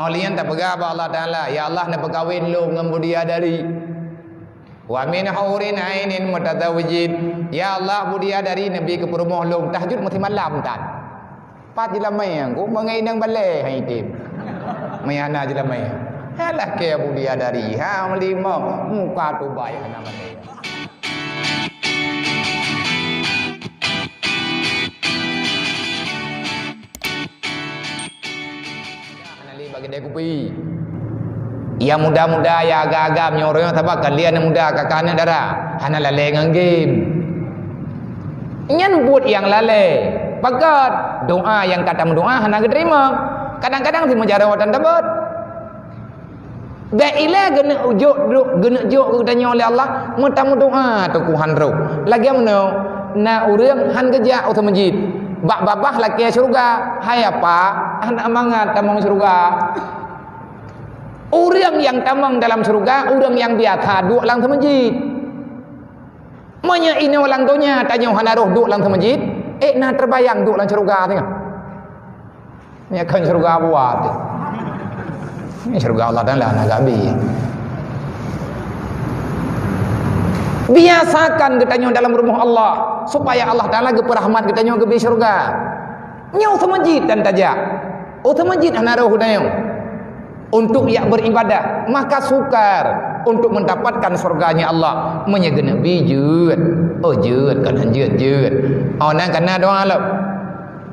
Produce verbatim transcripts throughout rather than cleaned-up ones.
Óh lheueh nyan tapeugah bak Allah Taala, "Ya Allah, neupeukawen lôn ngon bidadari. Wa min hurin ainin mutazawwijin. Ya Allah, bidadari neubi keu peurumoh lôn." Tahajud meusimalam tan. Pat jeulamé, ku meungai inong balée hai tem. Meuhana jeulamé. Alah keu bidadari, ha, lima muka tubai hana balée. Hana lé bak keudè kupi. Nyang muda-muda, nyang agam-agam, nyoe ureueng sabab ka lheueh aneuk muda, ka, ka aneuk dara, hana lalée ngon game. Nyan buet nyang lalée. Pakat doa nyang ka tameudoa hana geuteurimong. Kadang-kadang si meujaroe tan tabot. Bèk ilée geuneuk jok, geuneuk jok keu geutanyoe lé Allah, meutameudoa teungku han roh. Lagée meunoe, na ureueng han geujak u seumeujid. Bak babah lakée syeuruga, hai apa, hana mangat tamong syeuruga. Ureueng nyang tamong dalam syeuruga, ureueng nyang biasa duek lam seumeujid. Meunyoe inoe lam donya tanyoe hana roh duek lam seumeujid, ék na teubayang duek lam syeuruga singoh. Nyan kon syeuruga buat. Nyan syeuruga Allah Taala na gabi. Biasakan geutanyoe dalam rumoh Allah, supaya Allah Taala geupeurahmat geutanyoe geubi syeuruga. Nyoe u seumeujid tan tajak. U seumeujid hana roh geutanyoe. Untuk jak beribadah, maka sukar untuk mendapatkan syurganya Allah. Meunyoe geuneuk bi jeuet, oh jeuet, kon han jeuet-jeuet. Oh, nan kana doa lom.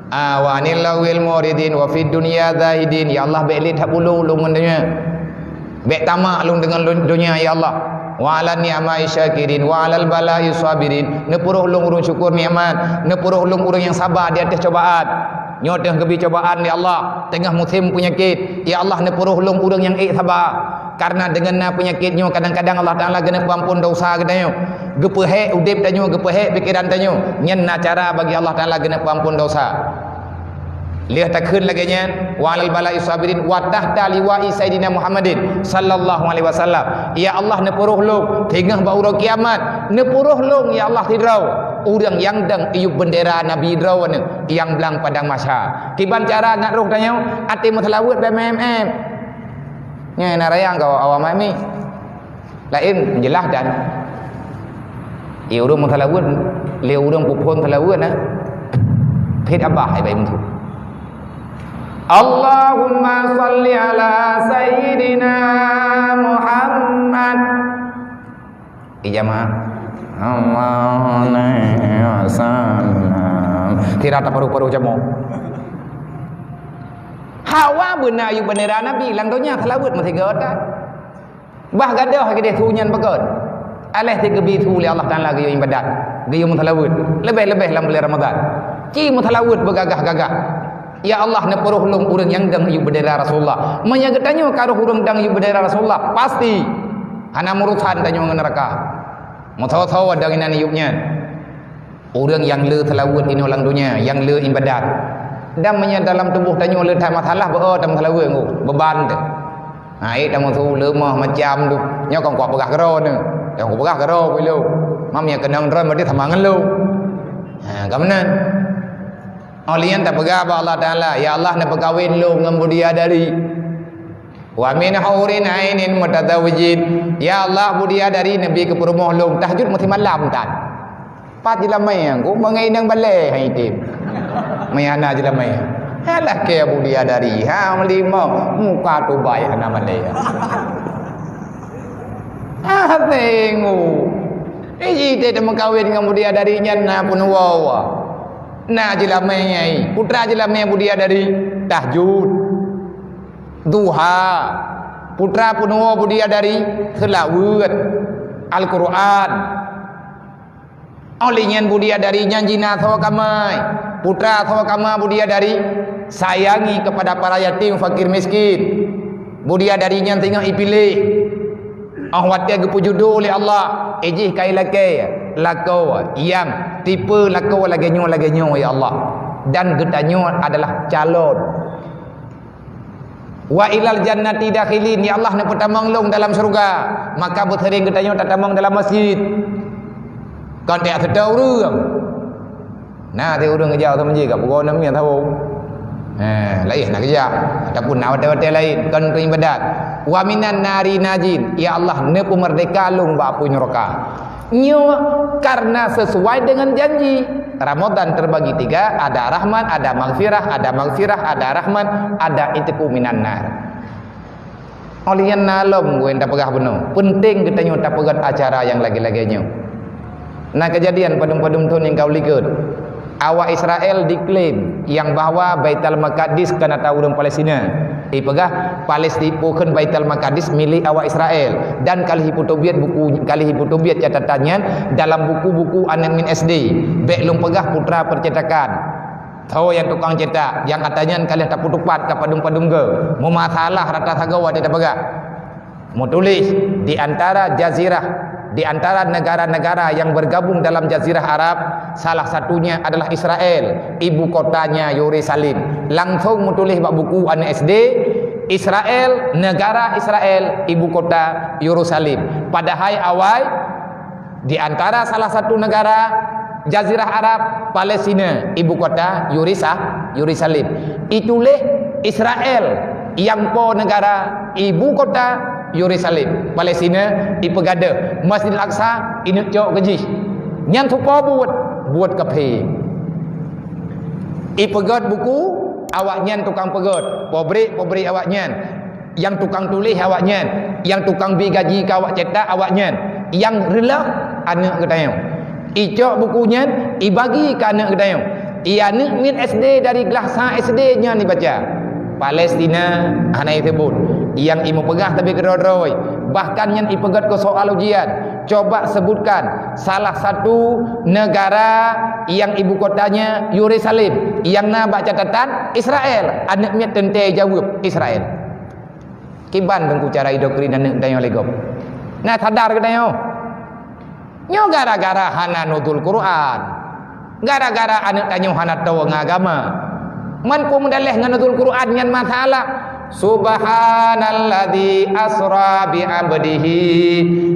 Ah, wa anil lawil muridin wa fid dunya zahidin. Ya Allah, bèk lé that ulôn, ulôn ngon donya. Bèk tamak lôn deungon lôn, donya, ya Allah. Wa ala ni'mai syakirin, wa alal balai sabirin. Neupuroh lôn ureueng syukur nikmat, neupuroh lôn ureueng nyang saba di ateueh cobaan. Nyoe teuh geubi cobaan, ya Allah, teungoh musém peunyakét. Ya Allah, neupuroh lôn ureueng nyang ék saba. Karena deungon na peunyakét nyoe, kadang-kadang Allah Taala geuneuk peuampon dosa geutanyoe. Geupeuhék udép tanyoe, geupeuhék pikeran tanyoe. Nyan na cara bagi Allah Taala geuneuk peuampon dosa. Lheueh takheun lagée nyan, wa alal balai sabirin, wa tahta liwa'i Sayyidina Muhammadin sallallahu alaihi wasallam. Ya Allah, neupuroh lôn, teungoh bak uroe kiamat, neupuroh lôn, ya Allah, sidroe ureueng nyang dong iyup bendera Nabi droeneuh nyang blang padang mahsyar. Kiban cara ngat roh tanyoe, até meuseulaweuet bak M M M. Nyan na rayang keu awak mami. Laén jeulaih dan. Ie ureueng meuseulaweuet, lé ureueng puphon seulaweuet na. Phit abah ai bai meusu. Allahumma shalli ala sayyidina Muhammad. Ijamaah. Allahumma sallam. Tira taparuh-paruh jamoe. Hawa beuna iyup bendera Nabi lam donya seulaweuet meusigoe that. Bah gadôh keudeh su nyan pakon. Aléh teugeubri su lé Allah Taala geuyue iébadat, geuyue meuseulaweuet, leubeh-leubeh lam buleuen Ramadhan. Ci meuseulaweuet beugagah-gagah. Ya Allah, neupuroh lôn ureueng nyang dong iyup bendera Rasulullah. Meunyoe geutanyoe ka roh ureueng dong iyup bendera Rasulullah, pasti hana meurusan tanyoe ngon neuraka. Meusoe-soe dong inan iyup nyan. Ureueng nyang le seulaweuet inoe lam donya, nyang le iébadat. Dan meunyoe dalam tuboh tanyoe le that masalah, beu tameuseulaweuet ngon beuban teuh. Ha, ék tameusu leumoh macam tu. Nyoe kon kupeugah keudroe nyoe. Nyang kupeugah keudroe ku ilôn. Mam nyang keunong droe berarti sama ngon lôn. Ha, ka meunan. Óh lheueh nyan tapeugah bak Allah Taala, "Ya Allah, neupeukawen lôn ngon bidadari. Wa min hurin ainin mutazawwijin." Ya Allah, bidadari neubi keu peurumoh lôn, tahajud meusimalam tan. Pat jeulamé, ku meungai inong balée hai tem. Meuhana jeulamé. Alah keu bidadari, ha, lima muka tubai hana malée. Ah, tengok. Iji teuh teumeukawen ngon bidadari nyan na peunuwoe. Na jeulamé nyai, putra jeulamé bidadari tahajud, duha, putra peunuwoe bidadari seulaweuet, Al-Qur'an. Óh lheueh nyan bidadari nyan jina soe kamai, putra soe kama bidadari sayangi kepada para yatim fakir miskin. Bidadari nyan singoh ipiléh. Óh watée geupeujudoe lé Allah, ijih kai lakée, lakoe nyang tipe lakoe lagée nyoe, lagée nyoe, ya Allah. Dan geutanyoe adalah calon. Wa ilal jannati dakhilin, ya Allah, neupeutamong lôn dalam syeuruga, maka beuseuring geutanyoe tatamong dalam masjid. Kon teuh seutôt ureueng. Na teuh ureueng geujak u masjid ka pukon enam nyan saboh. Ha, laén na keujak. Ataupun na watée-watée laén, kon keu ibadat. "Wa minan nari najin." Ya Allah, neupeumeurdeka lôn bak apui nuraka. Nyoe karena sesuai dengan janji. Ramadan terbagi tiga, ada rahmat, ada maghfirah, ada maghfirah, ada rahmat, ada itqu minan nar. Óh lheueh nyan na lom geuh tapeugah bunoe. Penting geutanyoe tapeugét acara nyang lagée-lagée nyoe. Na keujadian padum-padum thon nyang ka u likot. Awak Israel diklaim nyang bahwa Baitul Maqdis kon ata ureuëng Palestina. Ipeugah Palesti-, bukon Baitul Maqdis milék awak Israel. Dan ka lheueh ipeuteubiet buku, ka lheueh ipeuteubiet catatan nyan dalam buku-buku aneuk miet S D. Bék lôn peugah putra percetakan. Tho nyang tukang cetak, nyang ata nyan ka lheueh tapeutupat ka padum-padum geuh. Meumasalah rata sagoe watée tapeugah. Meutuléh, di antara jazirah, di antara negara-negara yang bergabung dalam Jazirah Arab, salah satunya adalah Israel, ibu kotanya Yerusalem. Langsung meutuléh bak buku aneuk S D, Israel, negara Israel, ibu kota Yerusalem. Padahai awai di antara salah satu negara Jazirah Arab, Palestina, ibu kota Yurisa-, Yerusalem. Ituléh Israel nyang po negara, ibu kota Yerusalem. Palestina ipeugadôh, Masjidil Aqsa ineuk cok keu jih. Nyan tupo buet, buet kafé. Ipeugét buku awaknyan tukang peugét, pabrik-pabrik awaknyan. Nyang tukang tuléh awaknyan, nyang tukang bi gaji keu awak cetak awaknyan, nyang reuloh aneuk geutanyoe. Icok buku nyan, ibagi keu aneuk geutanyoe. I aneuk miet S D dari glah sa S D nyan ibaca. Palestina hana iseubut. Nyang imeupeugah tapi keudroe-droe. Bahkan nyan ipeugét keu soal ujian. Coba sebutkan salah satu negara nyang ibu kotanya Yerusalem, nyang na bak catatan Israel. Aneuk miet teuntée jaweueb Israel. Kiban teungku cara idoktrin aneuk tanyoe lé gob. Nah, sadar geutanyoe. Nyoe gara-gara hana nuzul Quran. Gara-gara aneuk tanyoe hana toe ngon agama. Man peue meudaléh ngon nuzul Quran nyan masalah. Subhanalladzi asra bi abdihi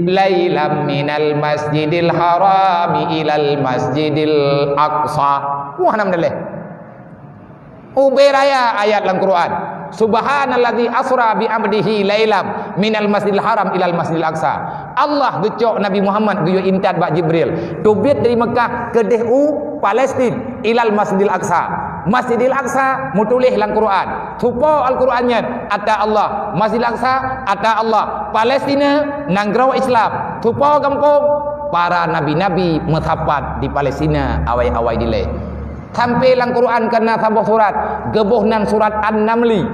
lailam minal masjidil harami ilal masjidil aqsa. Wah, hana meudaléh. Ubé raya ayat lam Quran. Subhanalladzi asra bi abdihi lailam minal masjidil haram ilal masjidil aqsa. Allah geucok Nabi Muhammad geuyue intat bak Jibril. Teubiet dari Mekah keudeh u Palestin ilal masjidil aqsa. Masjidil Aqsa meutuléh lam Quran. Tupo Al-Quran nyan ata Allah. Masjidil Aqsa ata Allah. Palestina nanggroe Islam. Tupo gampông para nabi-nabi meusapat di Palestina awai-awai dilée. Sampai lam Quran ka na saboh surat, geuboh nan surat An-Namli.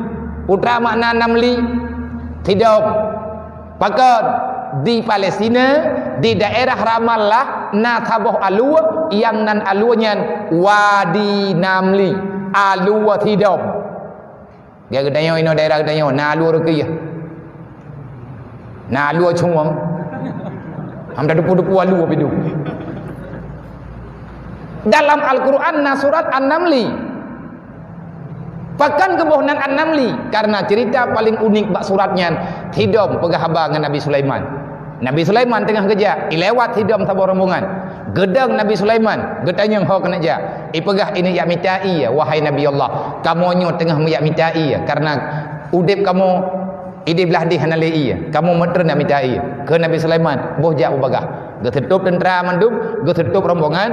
Peue makna Namli? Sidom. Pakon? Di Palestina, di daerah Ramallah, na saboh alue, nyang nan alue nyan Wadi Namli, alue sidom. Geutanyoe inoe daerah geutanyoe na alue rukiah. Na alue cungong. Hana dupu-dupu alue bidu. Dalam Al-Quran na surat An-Namli. Pakon geuboh nan An-Namli? Karena cerita paling unik bak surat nyan, sidom peugah haba ngon Nabi Sulaiman. Nabi Sulaiman teungoh geujak, ilewat sidom saboh rombongan. Geudong Nabi Sulaiman, geutanyong ho keuneuk jak. Ipeugah, "Ini jak mita ie, wahai Nabi Allah. Kamoe nyoe teungoh meujak mita ie, karena udeb kamoe ideh blah deh hana lé ie. Kamoe meutreun nak mita ie." Kheun Nabi Sulaiman, "Boh jak ubagah." Geuseutop teuntra mandum, geuseutop rombongan,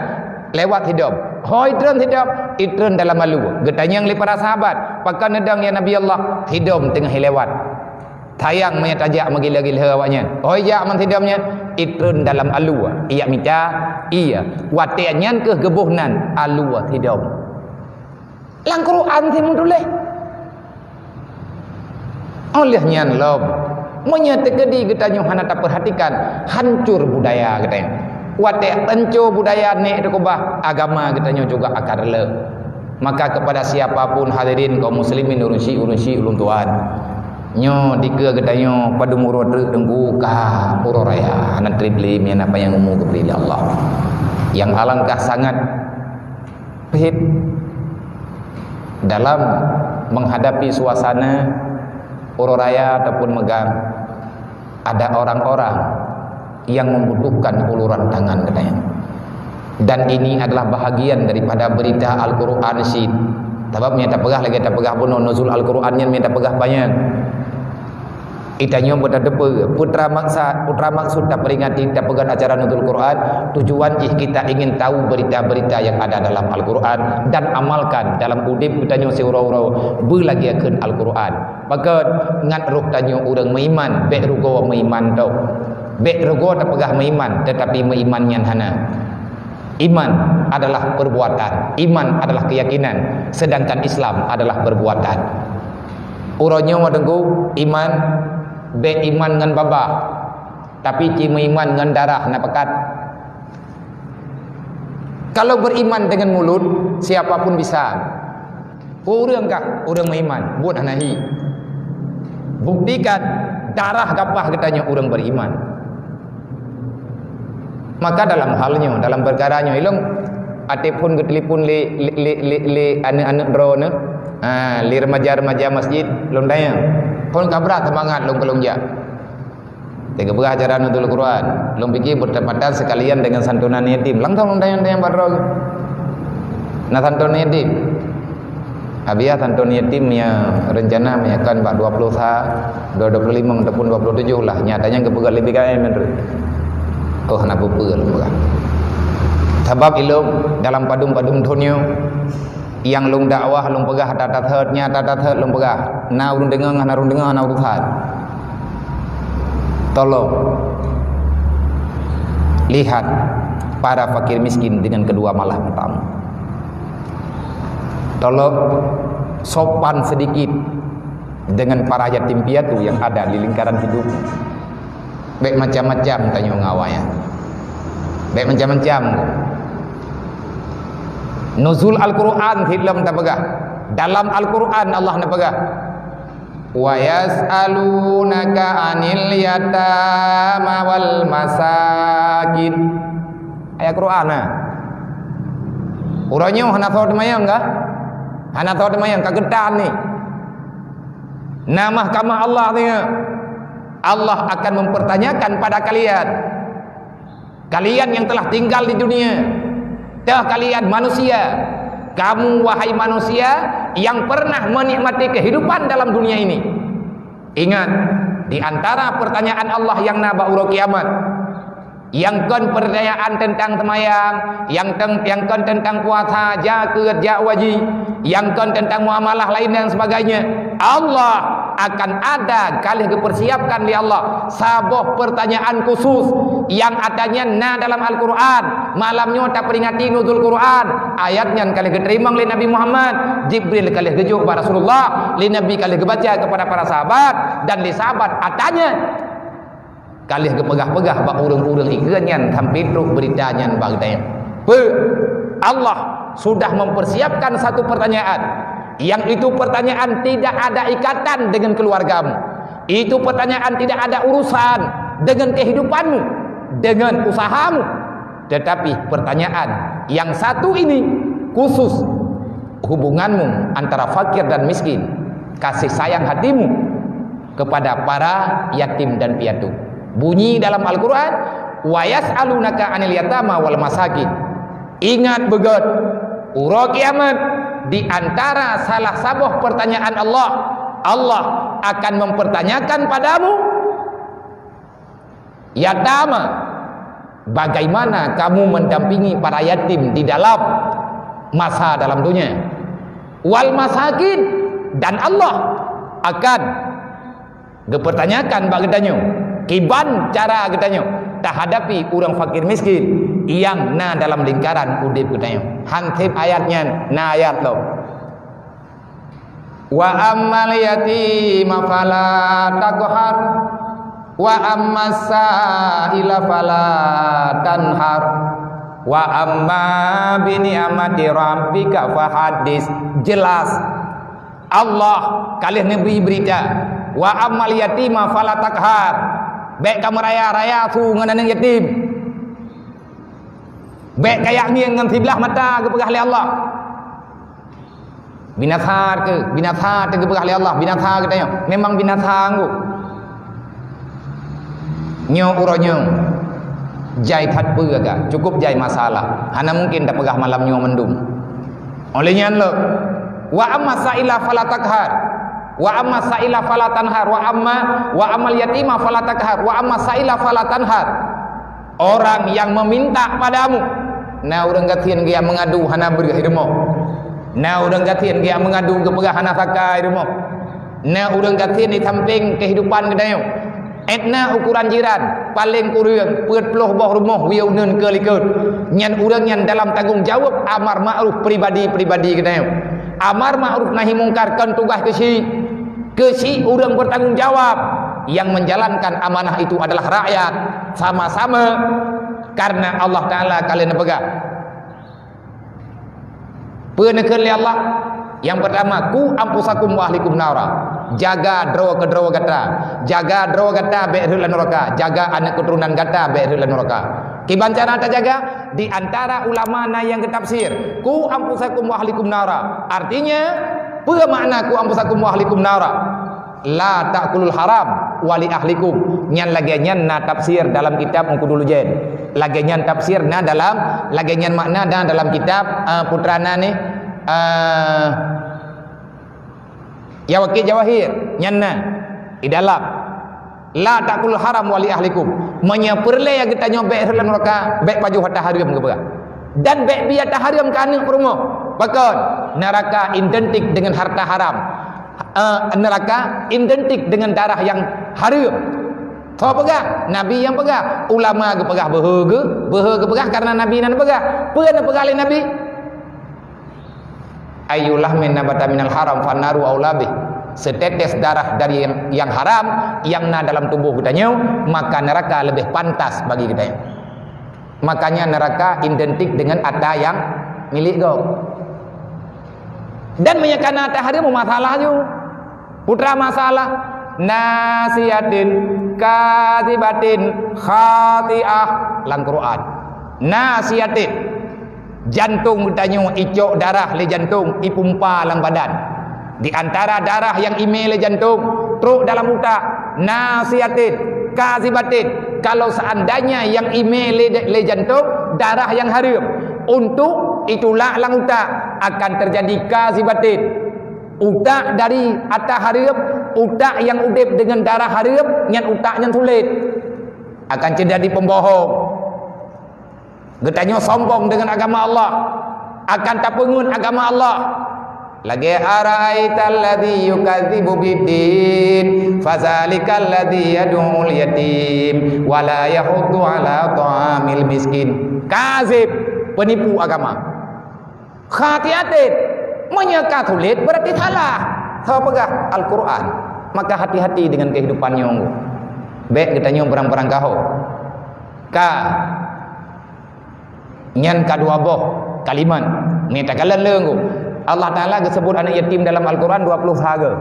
lewat sidom. Ho itreun sidom, itreun dalam alue. Geutanyong lé para sahabat, "Pakon neudong ya Nabi Allah?" "Sidom teungoh ilewat." Sayang meunyoe tajak meugila-gila awaknyan. Hôi jak man sidom nyan, itreun dalam alue, ijak mita ie. Watée nyan keuh geuboh nan alue sidom. Lam Quran simeutuléh. Óh lheueh nyan lom, meunyoe teukeudi geutanyoe hana tapeurhatikan, hancur budaya geutanyoe. Watée hancô budaya nek teukeubah, agama geutanyoe juga akan reuloh. Maka kepada siapa pun hadirin kaum muslimin ureuëng syiek, ureuëng syiek ulôn tuan, nyoe dikeue geutanyoe padum uroe treuk teungku ka uroe raya, hana treb lé meunan apa nyang umu geubri lé Allah. Nyang alangkah sangat phet dalam menghadapi suasana uroe raya ataupun meugang, ada orang-orang yang membutuhkan uluran tangan katanya. Dan ini adalah bahagian daripada berita Al-Quran cit. Sabab meunyo tapeugah lagée tapeugah bunoe nuzul Al-Qur'an nyan meunyo tapeugah panyang. Geutanyoe beutateupeue, putra maksa-, putra maksud taperingati tapeugah acara nuzul Qur'an, tujuan jih kita ingin tahu berita-berita yang ada dalam Al-Qur'an dan amalkan dalam udeb geutanyoe siuroe-uroe beulagée kheun Al-Qur'an. Pakon ngat roh tanyoe ureuëng meuiman, bék rugoe meuiman toh. Bék rugoe tapeugah meuiman, tetapi meuiman nyan hana. Iman adalah perbuatan, iman adalah keyakinan, sedangkan Islam adalah perbuatan. Uroe nyoe teungku, iman, bék iman ngon babah, tapi ci meuiman ngon darah na pakat. Kalau beriman dengan mulut, siapa pun bisa. Ureuëng kah ureuëng meuiman, buet hana hi. Buktikan darah gapah geutanyoe ureuëng beriman. Maka dalam hal nyoe, dalam perkara nyoe, ilong até phon geutelepon lé, lé, lé, lé, lé aneuk-aneuk droeneuh, ha, lé remaja-remaja masjid, lôn tanyong. Phon ka brat seumangat lôn keu lôn jak. Teuka peugah acara nuzul Quran, lôn pikir bertepatan sekalian dengan santunan yatim. Langsung lôn tanyong-tanyong bak droe. Na santunan yatim. Abiah santunan yatim ya rencana meunyo kan bak dua puluh sa, dua puluh lima ataupun dua puluh tujuh lah. Nyatanya geupeugah lebih kaya menurut. Oh, na peue-peue lôn peugah. Sabab ilong dalam padum-padum thon nyoe, nyang lôn dakwah, lôn peugah that-that that, nyata that-that that lôn peugah. Na ureuëng deungoe, na ureuëng deungoe, na urusan. Tolong lihat para fakir miskin dengan kedua mata matamu. Tolong sopan sedikit dengan para yatim piatu yang ada di lingkaran hidupmu. Bék macam-macam tanyoe ngon awaknyan. Bék macam-macam. Nuzul Al-Quran cit lom tapeugah. Dalam Al-Quran Allah neupeugah, "Wa yas'alunaka 'anil yatama wal masakin." Ayat Quran na. Uroe nyoe hana soe teumayang kah? Hana soe teumayang, ka geutan ni. Na mahkamah Allah nyoe. Allah akan mempertanyakan pada kalian, kalian yang telah tinggal di dunia, toh kalian manusia, kamu, wahai manusia, yang pernah menikmati kehidupan dalam dunia ini. Ingat, di antara pertanyaan Allah yang na bak uroe kiamat, nyang kon pertanyaan tentang seumayang, nyang teng-, nyang kon tentang puasa, jakeuet, jak haji, nyang kon tentang muamalah lain dan sebagainya, Allah akan ada ka lheueh geupersiapkan lé Allah saboh pertanyaan khusus nyang ata nyan na dalam Al-Quran. Malam nyoe taperingati Nuzul Quran, ayat nyan ka lheueh geuteurimong lé Nabi Muhammad, Jibril ka lheueh geujok bak Rasulullah, lé Nabi ka lheueh geubaca kepada para sahabat, dan lé sahabat ata nyan ka lheueh geupeugah-peugah bak ureuëng-ureuëng ikeue nyan sampai trok beurita nyan bak geutanyoe. Peue? Allah sudah mempersiapkan satu pertanyaan, yang itu pertanyaan tidak ada ikatan dengan keluargamu. Itu pertanyaan tidak ada urusan dengan kehidupanmu, dengan usahamu. Tetapi pertanyaan yang satu ini khusus hubunganmu antara fakir dan miskin, kasih sayang hatimu kepada para yatim dan piatu. Bunyi dalam Al-Quran, "Wa yas'alunaka 'anil yatama wal masakin." Ingat beugét, uroe kiamat, di antara salah saboh pertanyaan Allah, Allah akan mempertanyakan padamu, yatama, bagaimana kamu mendampingi para yatim di dalam masa dalam dunia? Wal masakin, dan Allah akan geupertanyakan bak geutanyoe, kiban cara geutanyoe tahadapi ureuëng fakir miskin nyang na dalam lingkaran udeb geutanyoe. Han seb ayat nyan, na ayat lom. "Wa ammal yatima fala taqhar, wa ammas sa'ila fala tanhar, wa amma bi ni'mati rabbika fahaddis." Jelas. Allah ka lheueh neubri beurita, "Wa ammal yatima fala taqhar." Bék kameuraya-raya su ngon aneuëk yatim. Bék kayak ngieng ngon siblah mata geupeugah lé Allah. Binasa keu, binasa teuh geupeugah lé Allah, binasa geutanyoe. Memang binasa anggô. Nyoe uroe nyoe jai that peue agak, cukup jai masalah. Hana mungkin tapeugah malam nyoe mandum. Oleh nyan lom, Wa amma sa'ila fala taqhar. Wa amma sa'ila fala tanhar. Wa amma, wa ammal yatima fala taqhar. Wa amma sa'ila fala tanhar. Orang yang meminta padamu. Na ureuëng gasien geujak meungadu hana breueh di rumoh. Na ureuëng gasien geujak meungadu geupeugah hana saka di rumoh. Na ureuëng gasien di sampéng kehidupan geutanyoe. Étna ukuran jiran, paléng kureueng peuet ploh boh rumoh wiyeu uneun keu likot. Nyan ureuëng nyan dalam tanggong jaweueb amar ma'ruf pribadi-pribadi geutanyoe. Amar ma'ruf nahi mungkar kon tugaih keuchik. Keuchik ureuëng bertanggung jawab, yang menjalankan amanah itu adalah rakyat. Sama-sama karena Allah Taala ka lheueh neupeugah. Peue neukheun lé Allah? Nyang peurtama, "Qu anfusakum wa ahlikum nara." Jaga droe keudroe gata. Jaga droe gata bék rhot lam nuraka. Jaga aneuk keuturonan gata bék rhot lam nuraka. Kiban cara tajaga? Di antara ulama na nyang geutafsir, "Qu anfusakum wa ahlikum nara." Artinya, peue makna "Qu anfusakum wa ahlikum nara"? "La ta'kulul haram wa li ahlikum." Nyan lagée nyan na tafsir dalam kitab Ungku Dulujen. Lagée nyan tafsir na dalam, lagée nyan makna na dalam kitab, eh, putra na ni, eh, Yawaqit Jawahir. Nyan na di dalam, "La ta'kulul haram wa li ahlikum." Meunyoe peureulée geutanyoe bék rhot lam nuraka, bék pajoh hareuem geupeugah. Dan bék bi hareuem keu aneuk peurumoh. Pakon? Nuraka identik dengan harta haram. Eh, nuraka identik dengan darah nyang hareuem. Soe peugah? Nabi nyang peugah. Ulama geupeugah beuhe geu-, beuhe geupeugah karena Nabi na neupeugah. Peue neupeugah lé Nabi? "Ayyu lahmin nabata minal haram fannaru aula bih." Setetes darah dari yang, yang haram yang na dalam tubuh geutanyoe, maka neraka lebih pantas bagi geutanyoe. Makanya neraka identik dengan ata yang milik gob. Dan meunyoe kana ata hareuem, masalah ju. Putra masalah, "Nasiyatin kadzibatin khati'ah" lam Quran. Nasiyatin. Jantong geutanyoe icok darah lé jantong, ipumpa lam badan. Di antara darah nyang imé lé jantong, trok dalam utak. Nasiyatin, kadzibatin. Kalau seandainya nyang imé lé, lé jantong, darah nyang hareuem, untuk itulak lam utak, akan terjadi kadzibatin. Utak dari ata hareuem, utak nyang udeb deungon darah hareuem, nyan utak nyan sulet. Akan terjadi pembohong. Geutanyoe sombong deungon agama Allah, akan tapeungeut agama Allah. Lagée, "Ara'aital ladzi yukadzibu biddin, fadzalikal ladzi yad'ul yatim, wa la yahuddu ala ta'amil miskin." Kazib, penipu agama. Khati'atin, meunyoe ka sulet berarti salah. Soe peugah? Al-Quran. Maka hati-hati dengan kehidupan nyoe. Bék geutanyoe barang-barang gaho. Ka. Nyan ka dua boh kalimat. Ni takalon leueng. Allah Taala geusebut aneuk yatim dalam Al-Quran dua puluh saga.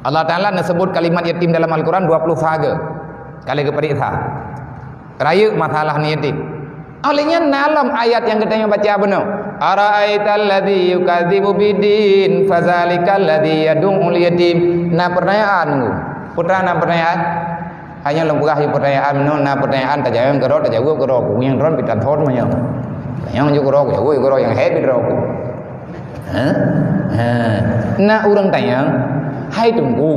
Allah Taala neusebut kalimat yatim dalam Al-Quran dua puluh saga. Ka lheueh geupeuriksa. Rayeuk masalah ni yatim. Oleh nyan na lam ayat nyang geutanyoe baca bunoe. "Ara'aital ladzi yukadzibu biddin, fadzalikal ladzi yad'ul yatim." Na pertanyaan tu. Putra na pertanyaan? Hanya lôn peugah yue pertanyaan, meunyoe na pertanyaan, tajaweueb keudroe, tajaweueb keudroe. Ku nyang droe pih tan thon meunyoe. Tanyong ju keudroe, jaweueb keudroe, nyang hé pih droe ku. Ha? Ha. Na ureuëng tanyong, "Hai Teungku,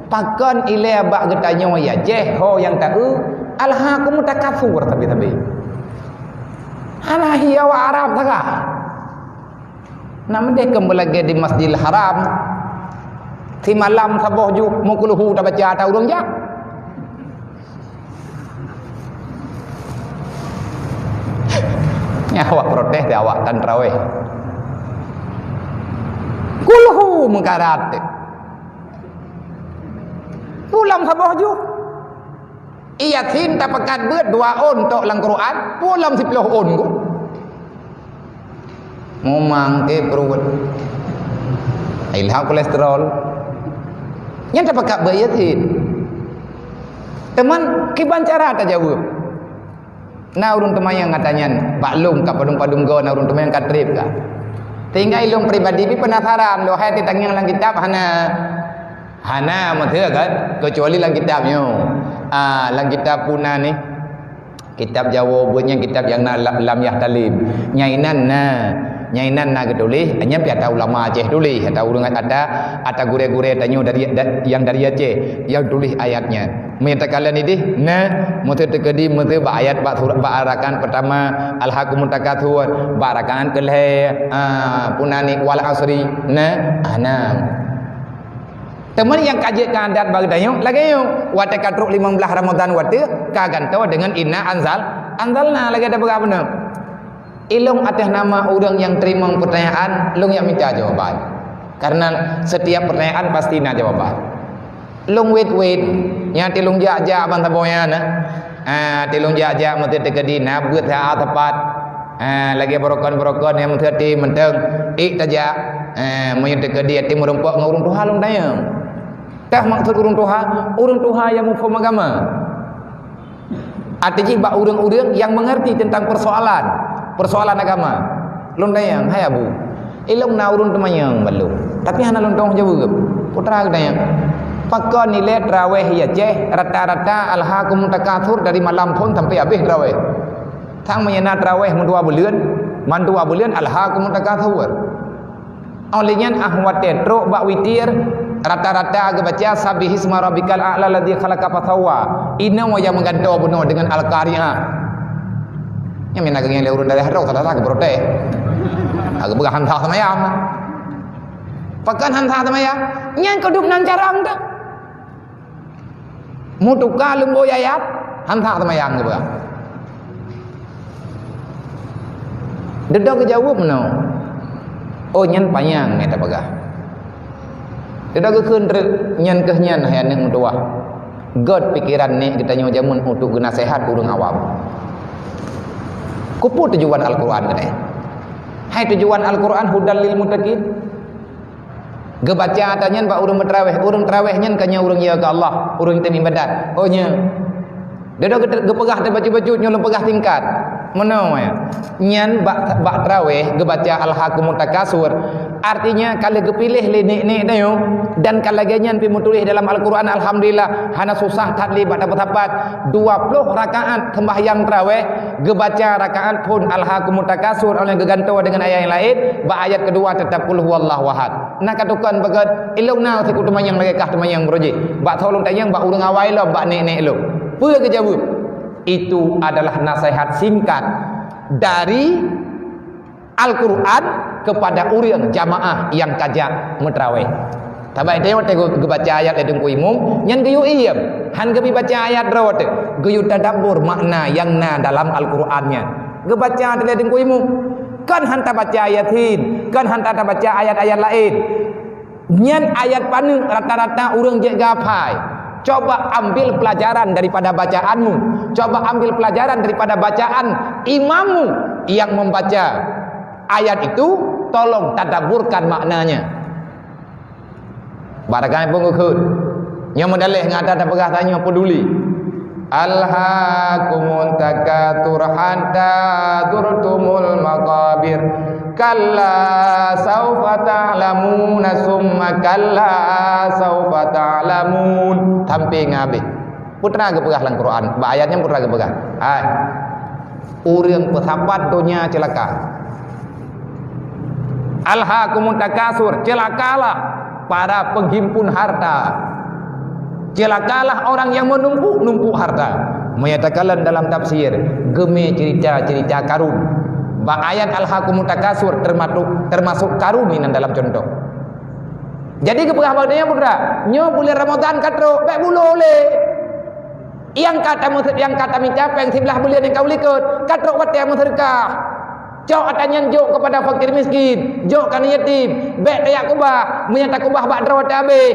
pakon ilée bak geutanyoe ya jéh ho nyang taeu, alhaakumut takatsur sabe-sabe? Hana hi awak Arab sagai?" Nak meudeh keu meulagée di Masjidil Haram, simalam saboh ju meukulhu tabaca ata ureuëng jak. Nyan awak protes di awak tan traweh. Kulhu meukarat. Pulang saboh ju. Yasin tapakat beuet dua ôn tok lam Quran, pulang siploh ôn ku. Mumang ke pruet. Ilham kolesterol. Nyan tapakat beuet Yasin. Teuma kiban cara tajaweueb. Na ureuëng teumanyong ata nyan, bak lôn ka padum-padum goe na ureuëng teumanyong ka treb ka. Tinggai lôn pribadi pih penasaran, lôn hai teutangieng lam kitab hana. Hana meuteue kan, kecuali lam kitab nyoe. Ah, lam kitab puna ni. Kitab Jawoe buet nyan kitab nyang na la-, lam Yahtalim. Nyang inan na. Nyang inan na geutuléh, nyan pih ata ulama Aceh tuléh, ata ureuëng, ata, ata gurée-gurée tanyoe dari, da-, nyang dari Aceh, nyang tuléh ayat nyan. Meunyo takalon idéh, na, meuseu teukeudi, meuseu bak ayat, bak surat, bak rakaat pertama, "Alhakumut takatsur", bak rakaat keulhée, ah, peue nan nyan, "Wal asri", na, ah, na. Teuma nyang ka jeuet keu adat bak geutanyoe, lagée nyoe, watée ka trok limong blaih Ramadhan watée, ka gantoe deungon inna anzal-, anzalna lagée tapeugah bunoe. Ilong ateueh nama ureuëng nyang teurimong peutanyaan, lôn jak mita jawaban. Karena setiap pertanyaan pasti na jawaban. Lôn wét-wét, nyang tilông jak-jak ban saboh nyan, ah, tilông jak-jak meuseu teukeudi na beuet ha teumpat. Ah, lagée beurokon-beurokon nyang meuseuti mantong, ék tajak. Ah, meunyoe teukeudi até meurumpok ngon ureuëng tuha lôn tanyong. Tah maksud ureuëng tuha, ureuëng tuha nyang muphom agama. Arti jih bak ureuëng-ureuëng nyang mengerti tentang persoalan, persoalan agama. Lôn tanyong, "Hai Abu, ilong na ureuëng teumanyong bak lôn, tapi hana lôn tuoh jaweueb." Putra geutanyong, "Pakon nilai traweh ya Aceh rata-rata alhakumut takatsur dari malam phon sampai habéh traweh? Sang meunyoe na traweh meudua buleuen, mandua buleuen alhakumut takatsur." Óh lheueh nyan, ah, watée trok bak witir, rata-rata geubaca, "Sabbihisma rabbikal a'la alladzi khalaqa fasawwa." Inoe nyang meugantoe bunoe deungon Al-Qari'ah. Nyang mina geungieng lé ureuëng dari hadroe, salah-salah geuprotes. Agak peugah han sah seumayang. Pakon han sah seumayang? Nyan keudup nan carang dah. Meutuka leumbôi ayat, han sah seumayang geupeugah. Dudoe geujaweueb meunoe, "Oh, nyan panyang," nyan tapeugah. Dudoe geukheun treuk, "Nyan keuh nyan, hai aneuëk meutuwah. Gét pikeran nek geutanyoe jameun untuk geunaseuhat ureuëng awam." Keupeue tujuan Al-Qur'an keunoe? Hai tujuan Al-Qur'an, hudal lil muttaqin. Geubaca ata nyan bak ureuëng meutraweh. Ureuëng traweh nyan kan nyan ureuëng ya keu Allah, ureuëng tem ibadat. Oh, nya. Dia dah geu-, geupeugah teubacut-bacut, nyoe lôn peugah singkat. Meunoe, ya. Nyan bak, bak traweh geubaca Alhakumut Takasur. Artinya, ka lheueh geupiléh lé nek-nek tanyoe, dan ka lagée nyan pih meutuléh dalam Al-Qur'an, alhamdulillah, hana susah that lé bak tapeusapat. Dua ploh rakaat seumbahyang traweh, geubaca rakaat phon Alhakumut Takasur, óh lheueh geugantoe deungon ayat laén, bak ayat keudua teutap Qul huwallahu ahad. Na ka tukon beugét, ilong na sikeu teumanyong lagée kah teumanyong beurujih. Bak tho lôn tanyong bak ureuëng awai lom, bak nek-nek lôn. Peue geujaweueb? Itu adalah nasihat singkat dari Al-Qur'an kepada ureuëng jamaah nyang ka jak meutraweh. Tabai teuh watée geu-, geubaca ayat lé teungku imum, nyan geuyue iem, han geubi baca ayat droe teuh, geuyue tadabbur makna nyang na dalam Al-Qur'an nyan. Geubaca teuh lé teungku imum, kan han tabaca Yasin, kan han tabaca ayat-ayat laén. Nyan ayat paneuk rata-rata ureuëng jeuet geuhafai. Coba ambil pelajaran daripada bacaanmu. Coba ambil pelajaran daripada bacaan imammu yang membaca ayat itu, tolong tadabburkan maknanya. Barangkapeue geukheun. Nyang meudaleh ngon ata tapeugah tanyoe peuduli. Alhakumut takatsur hatta zurtumul maqabir. Kalla saufa ta'lamuna summa kalla saufa ta'lamun. Sampai ngon habéh. Peue teuma geupeugah lam Quran? Bak ayat nyan peue teuma geupeugah? Hai. Ureuëng peusapat donya ceulaka. Alhakumut takasur, celakalah para penghimpun harta. Celakalah orang yang menumpuk-numpuk harta. Meunyo takalon dalam tafsir, geumé cerita-cerita Karun. Bak ayat Alhakumut takasur termasuk, termasuk Karun inan dalam contoh. Jadi geupeugah bak donya putra, nyoe buleuen Ramadhan ka trok, bék bulo lé. Nyang ka tameuseut, nyang ka tamita péng siblaih buleuen nyang ka u likot, ka trok watée meuseudeukah. Cok ata nyan jok keupada fakir miskin, jok keu aneuk yatim, bék tajak kubah, meunyo takubah bak droe teuh habéh.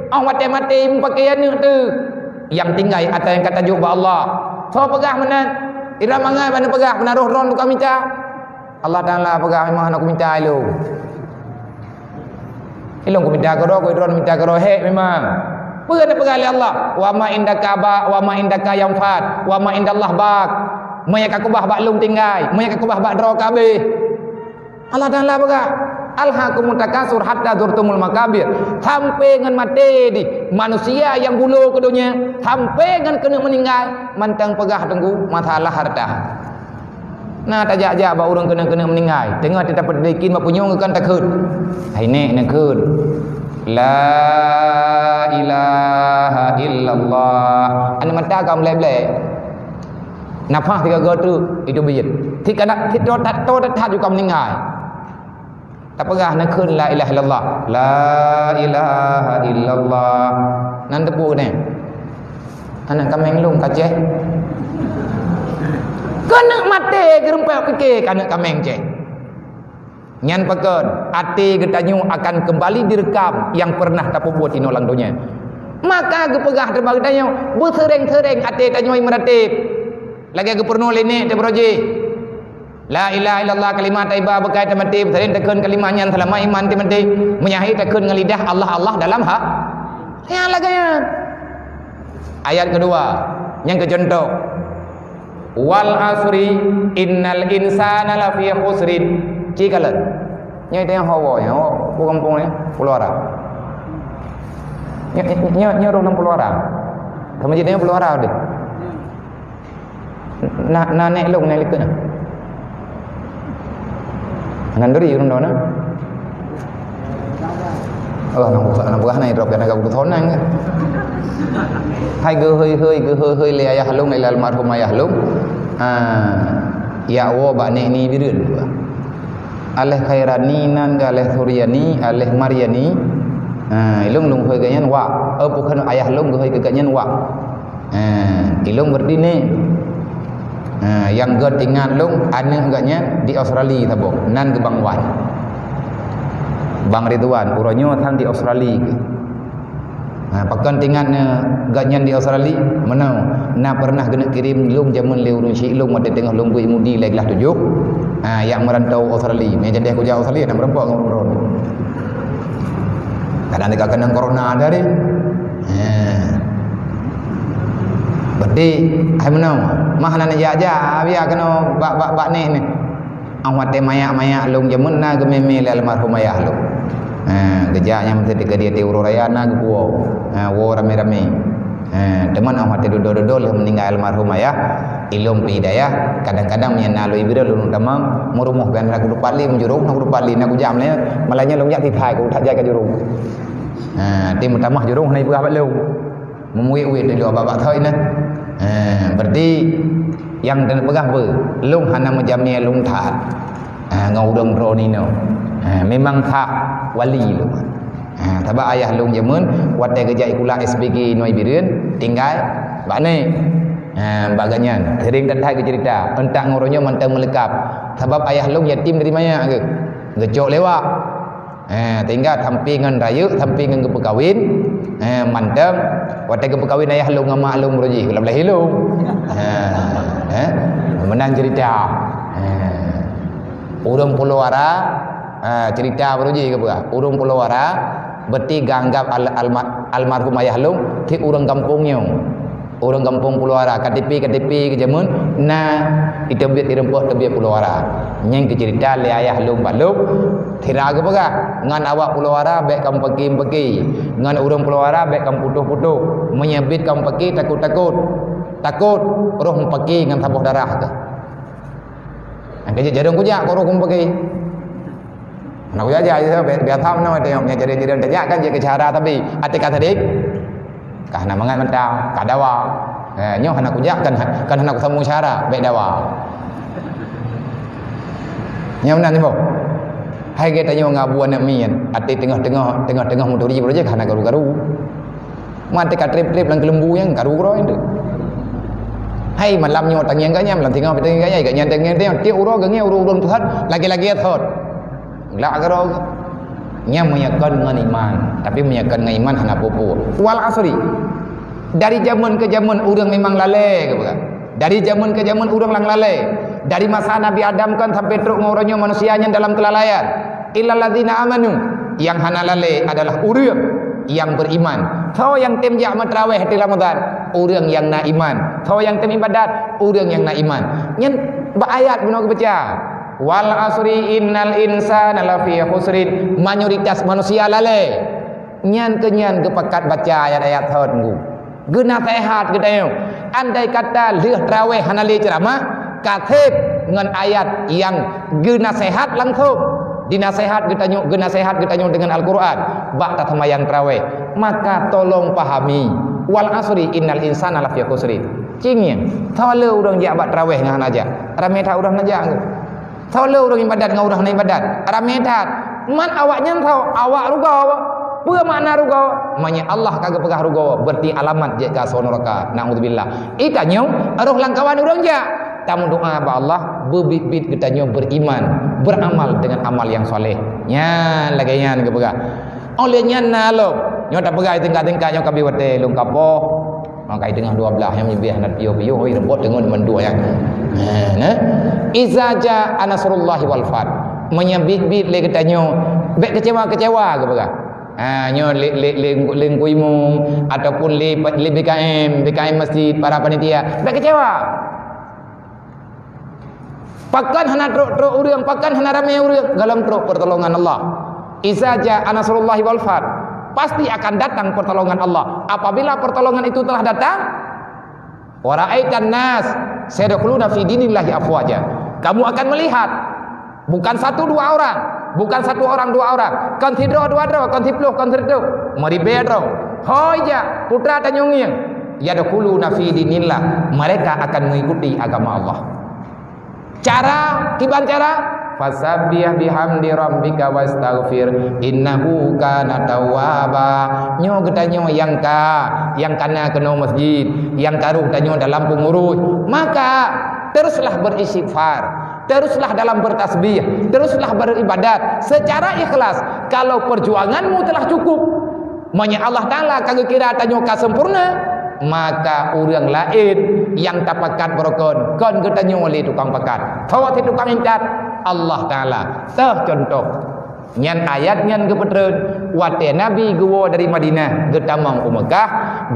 Óh watée maté meupaké aneuk teuh. Nyang tinggai ata nyang ka tajok bak Allah. Soe peugah meunan? Iram mangat bak neupeugah, meunan roh droe tukang mita. Allah Taala peugah, "Memang hana kumita ilong." Ilong kumita keudroe, keu droe mita keudroe, hék memang. Peue neupeugah lé Allah? "Wa ma indaka ba, wa ma indaka yanfad, wa ma indallah baq." Meunyo ka kubah bak lôn tinggai, meunyo ka kubah bak droe ka habéh. Allah Taala peugah, "Alhakumut takasur hatta zurtumul maqabir." Sampai ngon maté di manusia nyang bulo keu donya, sampai ngon keuneuk meuninggai, mantong peugah teungku masalah harta. Na tajak-jak bak ureuëng keuneuk-keuneuk meuninggai, teungoh teupeudeh kheun bak punyueng geukan takheun. Hai nèk, neukheun, "La ilaha illallah." Aneuk mata ka meulek-meulek. Nafah sigoe-goe teuk, itu biet. Sit ka na, sit to that, to that, that juga meuninggai. Tapeugah neukheun la ilaha illallah. La ilaha illallah. Nan teupeu nyan. Aneuk kaméng lôn ka ceh. Keuneuk maté geurumpok pike keuneuk kaméng ceh. Nyan pakon, até geutanyoe akan kembali direkam nyang pernah tapeubuet inoe lam donya. Maka geupeugah teuma geutanyoe, beuseureng-seureng até tanyoe meuratéb. Lagée geupeureunoe lé nèk teuh baroe jih. La ilaha illallah, kalimah thayyibah, beukai teumaté, seuring takheun kalimah nyan seulama iman teumaté. Meunyoe hai takheun ngon lidah Allah, Allah dalam ha-, nyan lagée nyan. Ayat keudua, nyang keucuntoh, "Wal asri innal insana lafi khusrin." Ci kalon. Nyoe teuh hawa nyoe, bu gampông nyoe, Pulo Ara. Nyoe, nyoe, nyoe, nyoe ureuëng Pulo Ara. Kamu jadi Pulo Ara deh. Na, na nèk lôn nèk likot na. Ngon duri ureuëng droe na. Allah, nang buka, nang buka na idrop, karena gak butuh sonang. Hai geuhôi-hôi, geuhôi-hôi lé ayah lôn, lé almarhum ayah lôn. Ah, ya wo bak nèk ni bireuen. Aleh Khairani nan, aleh Suryani, aleh Maryani. Ah, ilôn lôn hôi geuh nyan wak. Eh, bukan ayah lôn geuhôi geuh nyan wak. Ha, ilôn berarti nèk. Ha, nyang geuh ingat lôn, aneuk geuh nyan di Australia saboh, nan geuh Bang Wan. Bang Ridwan, uroe nyoe sang di Australia geuh. Ha, pakon ingat nèk geuh nyan di Australia? Meunoe, na pernah geuneuk kirém lôn jameun lé ureuëng syik lôn watée teungoh lôn beuet mudi lhée glah tujoh. Ha, nyang meurantau Australia. Mé jadi aku jak Australia, na meureumpok ngon ureuëng. Kadang dekat keunong corona dari. Ha. Berarti, hai meunoe, mah na jak-jak, biar keunoe bak, bak, bak nèk ni. Ang watée mayak-mayak lôn jameun na geumé-mé lé almarhum ayah lôn. Ha, geujak nyang meusti teuka di ateueh uroe raya na geupuwoe. Ha, woe ramé-ramé. Ha, teuma ang watée dudoe-dudoe lheueh meuninggai almarhum ayah, ilôn pih hidayah, kadang-kadang meunyan na lôn ié bireuen lôn tamong, meurumoh pih na kudupat lé meujurông, na kudupat lé, na kujam lé, malah nyan lôn jak sithai ku that jai ka jurông. Ha, ti meutamah jurông hana ipeugah bak lôn. Meumuet-uit laju bak-bak thoi na. Ha, berarti nyang teupeugah beu, lôn hana meujamé lôn that. Ha, ngon ureuëng droeneuh nyoe. Ha, memang hak wali lôn. Ha, sabab ayah lôn jameun watée geujak sikula S P G nyoe bireuen tinggai bak nèk. Ha, bak geuh nyan seuring that-that geuceurita, euntak ngon uroe nyoe mantong meuleukab. Sabab ayah lôn yatim dari manyak geuh. Geucok lé wak. Eh, tinggai sampai ngon rayeuk, sampai ngon geupeukawen. Eh, mantong watée geupeukawen ayah lôn ngon mak lôn baroe jih, lam lahé lôn. Eh, eh, meunan ceurita. Eh, ureuëng Pulo Ara, eh, ceurita baroe jih geupeugah. Ureuëng Pulo Ara, berarti geuanggab al-, alma-, almarhum ayah lôn, cit ureuëng gampông nyoe. Ureuëng gampông Pulo Ara, K T P, K T P geuh jameun na, iteubiet ireumpok teubiet Pulo Ara. Nyan keuh ceurita lé ayah lôn bak lôn, sira geupeugah, ngon awak Pulo Ara bék kamoe paki-paki, ngon ureuëng Pulo Ara bék kamoe putôh-putôh. Meunyoe biet kamoe paki, takot-takot. Takot roh mupaki ngon saboh darah teuh. Nyang keuh jeuet jareueng kujak keu roh mupaki. Hana kujak-jak, biasa meunoe teuh, nyang jadi-jadi tajak kan jeuet keu syedara, tapi até ka sidék, ka hana mangat mantong, ka dawa. Eh, nyoe hana kujak kan, kan hana kusampoe syedara, bék dawa. Nyang meunan nyoe. Hai geutanyoe ngon abu aneuk miet, até teungoh-teungoh, teungoh-teungoh meuturi baroe jih ka hana karu-karu. Mantong ka trép-trép lam keuleumbu nyang karu keudroe nyan. Hai malam nyoe tangieng geuh nyan, malam singoh tangieng geuh nyan, geuh nyan tangieng, tangieng, tiep uroe geuh nyan ureuëng-ureuëng Tuhan, lagée-lagée thot. Glak keudroe. Nyan meunyoe kon ngon iman, tapi meunyoe kon ngon iman hana peue-peue. Wal asri. Dari jameun keu jameun ureuëng memang lalée geupeugah. Dari jameun keu jameun ureuëng lam lalée. Dari masa Nabi Adam kon sampai trok ngon uroe nyoe manusia nyan dalam keulalaian. Illalladzina amanu, nyang hana lalée adalah ureuëng nyang beriman. Soe nyang tem jak meutraweh di Ramadhan? Ureuëng nyang na iman. Soe nyang tem ibadat? Ureuëng nyang na iman. Nyan bak ayat bunoe geubaca, "Wal asri innal insana lafi khusrin." Mayoritas manusia lalée. Nyan keuh nyan geupakat baca ayat-ayat thot ngu. Geunaseuhat geutanyoe. Andai kata lheueh traweh hana lé ceuramah, ka sép Ngon ayat nyang geunaseuhat langsong, dinaseuhat geutanyoe, geunaseuhat geutanyoe deungon Al-Qur'an, bak taseumayang tarawéh. Maka tolong pahami, "Wal 'asri, innal insana lafi khusri." Cinggieng, soe le ureuëng jak bak tarawéh ngon hana jak? Ramé that ureuëng hana jak. Soe le ureuëng ibadat ngon ureuëng hana ibadat? Ramé that. Man awaknyan soe? Awak rugoe. Peue makna rugoe? Meunyoe Allah ka geupeugah rugoe, berarti alamat jeuet keu asoe nuraka. Naudzubillah. Geutanyoe roh lam kawan ureuëng jak. Tameudoá bak Allah, beubiet-biet geutanyoe beriman, beramal dengan amal yang saleh. Nyan lagée nyan geupeugah. Óh lheueh nyan na lom, nyoe tapeugah tingkat-tingkat nyoe ka bi watée lôn kapoh. Maka teungoh dua belas nyang leubeh na piôh-piôh, oi, reumpot teungoh mandua nyan. Nah, nah. Iza jaa nasrullahi wal fath. Meunyoe biet-biet lé geutanyoe, bék keucewa-keucewa geupeugah. Ha, nyoe lé, lé, lé, lé Teungku Imum ataupun lé, lé B K M, B K M masjid, para panitia. Bék keucewa. Pakon hana trok-trok ureuëng, pakon hana ramé ureuëng, gohlom trok pertolongan Allah. Iza jaa nasrullahi wal fath, pasti akan datang pertolongan Allah. Apabila pertolongan itu telah datang, wa ra'aitan nas yadkhuluna fi dinillahi afwaja. Kamu akan melihat, bukan satu dua orang, bukan satu orang dua orang, kon sidroe dua droe, kon siploh, kon sireutoh, meuribée droe. Hôi jak, putra tanyoe ngieng, yadkhuluna fi dinillah, mereka akan mengikuti agama Allah. Cara, kiban cara? Fasabbih bihamdi rabbika wastaghfir, innahu kana tawwaba. Nyoe geutanyoe nyang ka, nyang kana keunoe masjid, nyang ka rôh tanyoe dalam peungurus, maka teruslah beristighfar, teruslah dalam bertasbih, teruslah beribadat secara ikhlas. Kalau perjuanganmu telah cukup, meunyoe Allah Taala ka geukira tanyoe ka sempurna, maka ureuëng laén nyang tapakat barokon, kon geutanyoe lé tukang pakat. Soe sit tukang intat? Allah Taala. Teuh cuntoh. Nyan ayat nyan geupeutreun, watée Nabi geuwoe dari Madinah geutamong u Meukah,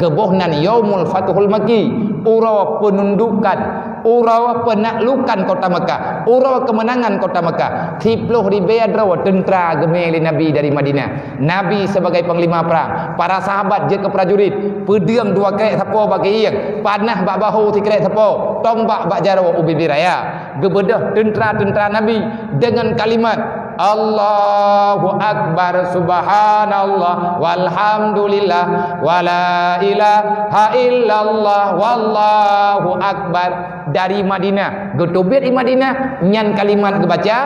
geuboh nan Yaumul Fathul Makki, uroe penundukan, uroe penaklukan kota Meukah, uroe keumeunangan kota Meukah. Siploh ribée droe teuntra geumé lé Nabi dari Madinah. Nabi sebagai panglima prang, para sahabat jeuet keu prajurit, peudeueng dua krék sapoe bak keuieng, panah bak bahô sikrek sapoe, tombak bak jaroe u bibir raya. Geubeudôh teuntra-teuntra Nabi deungon kalimat, "Allahu Akbar, Subhanallah, Walhamdulillah, Wala ilaha illallah, Wallahu Akbar." Dari Madinah, geuteubiet di Madinah, nyan kalimat geubaca,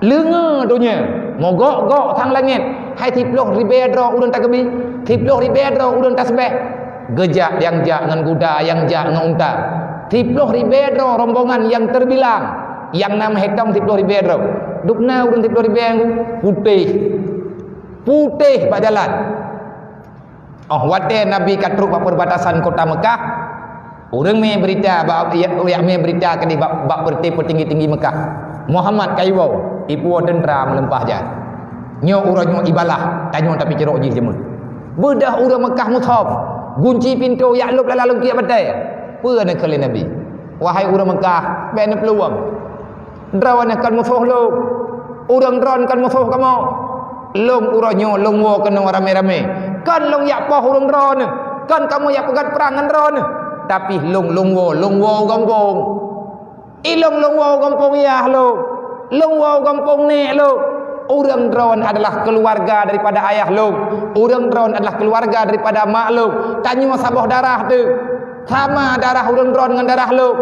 leunge donya, mogok-gok sang langét, hai siploh ribée droe ureuëng takeubi, siploh ribée droe ureuëng tasbeh. Geujak nyang jak ngon guda, nyang jak ngon unta. Siploh ribée droe rombongan nyang terbilang, nyang na meuhitong siploh ribée droe. Dubna ureuëng siploh ribée nyan putéh. Putéh bak jalan. Óh watée Nabi ka trok bak peubatasan kota Meukah, ureuëng mé beurita bak, jak mé beurita keudeh bak, bak peureute peutinggi-tinggi Meukah, "Muhammad ka iwoe, ipuwoe teuntra meulimpah jai." Nyoe uroe nyoe ibalah, tanyoe tapicirok jih jameun. Beudôh ureuëng Meukah musob, gunci pintoe jak lôb lala lungkiek batée. Peue neukheun lé Nabi, "Wahai ureuëng Meukah, bék neuplueng. Droeneuh kon musoh lôn. Ureuëng droeneuh kon musoh kamoe. Lôn uroe nyoe lôn woe keunoe ramé-ramé. Kon lôn jak poh ureuëng droeneuh. Kon kamoe jak peugét prang ngon droeneuh. Tapi lôn, lôn woe, lôn woe u gampông. Ilôn, lôn woe u gampông yah lôn. Lôn woe u gampông nèk lôn. Ureuëng droeneuh adalah keuluwarga daripada ayah lôn. Ureuëng droeneuh adalah keuluwarga daripada mak lôn. Tanyoe saboh darah teuh. Sama darah ureuëng droeneuh ngon darah lôn."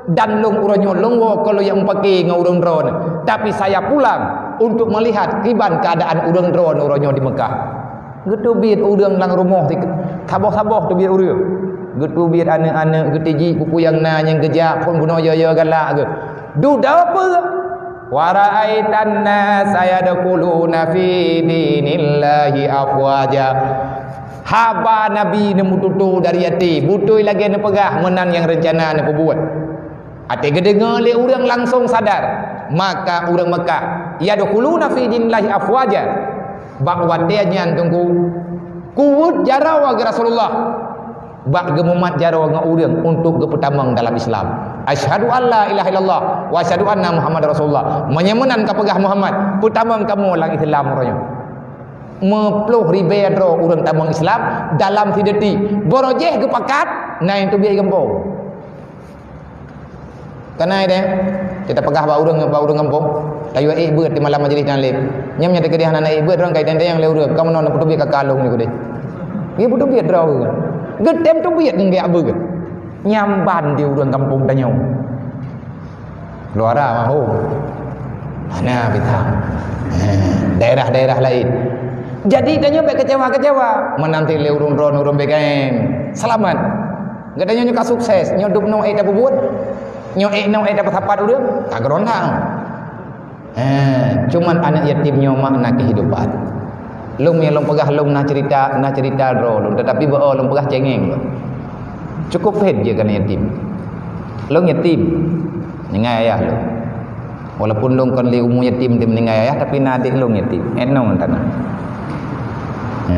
Dan lôn uroe nyoe lôn woe kon lôn jak mupake ngon ureuëng droeneuh, tapi saya pulang untuk melihat kiban keuadaan ureuëng droeneuh uroe nyoe di Meukah. Geuteubiet ureuëng lam rumoh, saboh-saboh teubiet ureuëng. Geuteubiet aneuëk-aneuëk, geuteujiek pupu nyang na nyang geujak phon bunoe yo-yo galak geuh. Dudoe peue? "Wa ra'aitan nasa yadkhuluna fi dinillahi afwaja." Haba Nabi neumeututoe dari até, beutôi lagée neupeugah meunan nyang reuncana neupeubuet. Até geudeungoe lé ureuëng langsong sadar, maka ureuëng Meukah, "Yadkhuluna fi dinillahi afwaja." Bak watée nyan teungku, kuweuet jaroe geuh Rasulullah. Bak geumumat jaroe ngon ureuëng untuk geupeutamong dalam Islam. "Asyhadu an la ilaha illallah wa asyhadu anna Muhammadar Rasulullah." Meunyoe meunan ka peugah Muhammad, peutamong kamoe lam Islam uroe nyoe. Meuploh ribée droe ureuëng tamong Islam dalam sidetik. Barojéh geupakat, na nyang teubiet gampông. Kana ideh? Kita peugah bak ureuëng, bak ureuëng gampông, tayue ék beuet di malam majlis taklim. Nyan meunyoe teukeudi hana na ék beuet, ureuëng ka itém-tém lé ureuëng, kamoe nyoe neupeutubiet ka kalon nyoe keudeh. Geupeutubiet droe ureuëng. Geutém tubiet ngon geujak beuet. Nyan ban di ureuëng gampông tanyoe. Luara mahom. Hana bitang. Eh, daerah-daerah laén. Jadi tanyoe bék kecewa-kecewa. Meunanti lé ureuëng droen ureuëng B K M. Selamat. Geutanyoe nyoe ka sukses, nyoe dub nyoe ék tapeubuet, nyoe ék nyoe ék tapeusapat ureuëng, ka geurontak. Eh, cuman aneuk yatim nyoe makna kehidupan. Lôn nyang lôn peugah lôn na cerita, na cerita droe lôn, tetapi beu lôn peugah cengeng lôn. Cukup phét jeuet keu aneuk yatim. Lôn yatim, ninggai ayah lôn. Walaupun lôn kon lé umu yatim di meuninggai ayah, tapi na adék lôn yatim. Enong tana. Ha.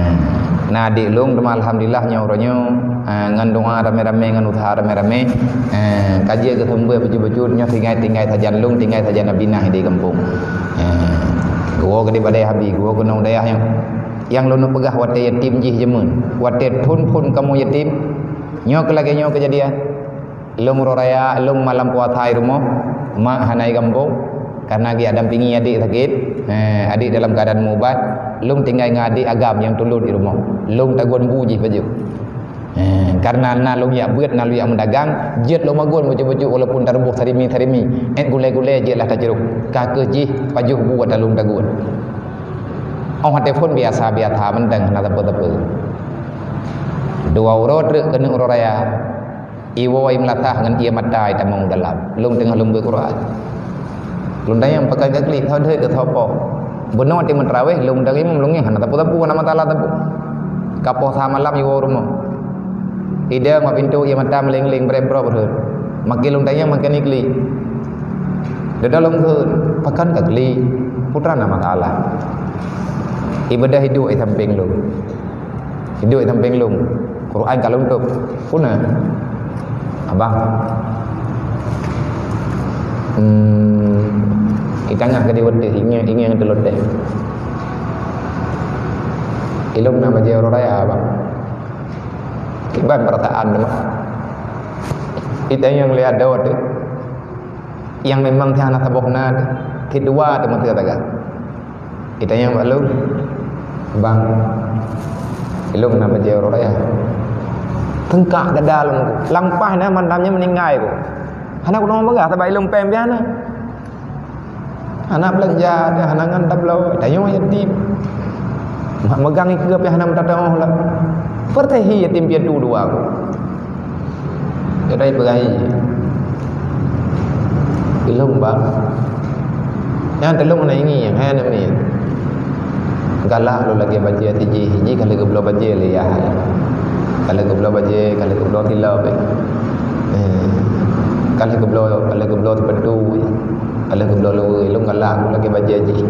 Na adék lôn, teuma alhamdulillah nyoe uroe nyoe, ha, ngon doa ramé-ramé, ngon useuha ramé-ramé, ha, ka jeuet geuseumeubeuet bacut-bacut nyoe tinggai, tinggai sajan lôn, tinggai sajan Abinah di gampông. Ha. Geuwoe keudeh badai Abi, geuwoe keunong dayah nyoe. Nyang lôn peugah watée yatim jih jameun. Watée thon phon kamoe yatim, nyoe keu lagée nyoe keujadian. Lôn uroe raya, lôn malam puasa i rumoh, mak hana i gampông, karena geujak dampingi adék sakét, eh, adék dalam keuadaan meuubat, lôn tinggai ngon adék agam nyang tulôt i rumoh. Lôn tagon bu jih pajoh. Eh, karena na lôn jak beuet, na lôn jak meudagang, jeuet lôn magon bacut-bacut walaupun taruboh sarimi-sarimi, ék gulée-gulée jeuet lah tacurôh. Ka keuh jih pajoh bu ata lôn tagon. Óh watée phon biasa-biasa mantong hana sapeue-sapeue. Dua uroe treuk keuneuk uroe raya. Iwoe i meulasah ngon ié mata itamong u dalam. Lôn teungoh lôn beuet Quran. Lôn tanyong pakon ka klik, soe deuek keu soe po. Bunoe teuma teurawéh, lôn dan imum lôn ngieng hana sapeue-sapeue, hana masalah sapeue. Ka poh sa malam iwoe rumoh. Idong bak pintoe ié mata meuleng-leng brek-brok rhot. Makin lôn tanyong makin iklik. Dada lôn kheun, pakon ka klik? Peue teuma na masalah. Ibadah iduek i sampéng lôn. Iduek i sampéng lôn. Quran ka lôn tôb. Peue na? Abang. Hmm, i tangah ka diweteh, ingieng, ingieng teuloteh. Ilôn na bajée uroe raya, Abang. Kiban peurasaan teuma. Itanyong lé adoe teuh. Nyang memang hana saboh na teuh. Keudua teuma teuh taga. Itanyong bak lôn, "Bang, ilôn na bajée uroe raya." Teungkak dada lôn, lam paih na mandam nyan meuninggai ku. Hana kuteumé peugah, sabab ilôn péng pih hana. Hana beulanja, hana ngon tabloe, tanyoe yatim. Mak meugang ikeue pih hana meutateuoh lom. Peureuté hi yatim piatu dua ku. Keudai peugah hi. Ilôn bang. Nyang teulông na ingi nyang hai aneuk miet. Galak lôn lagée bajée tijih, jih ka lheueh geubloe bajée lé yah. Ka lheueh geubloe bajée, ka lheueh geubloe tilop. Eh. Ka lheueh geubloe, ka lheueh geubloe sipatu. Ka lheueh geubloe luweue, ilôn galak lôn lagée bajée jih.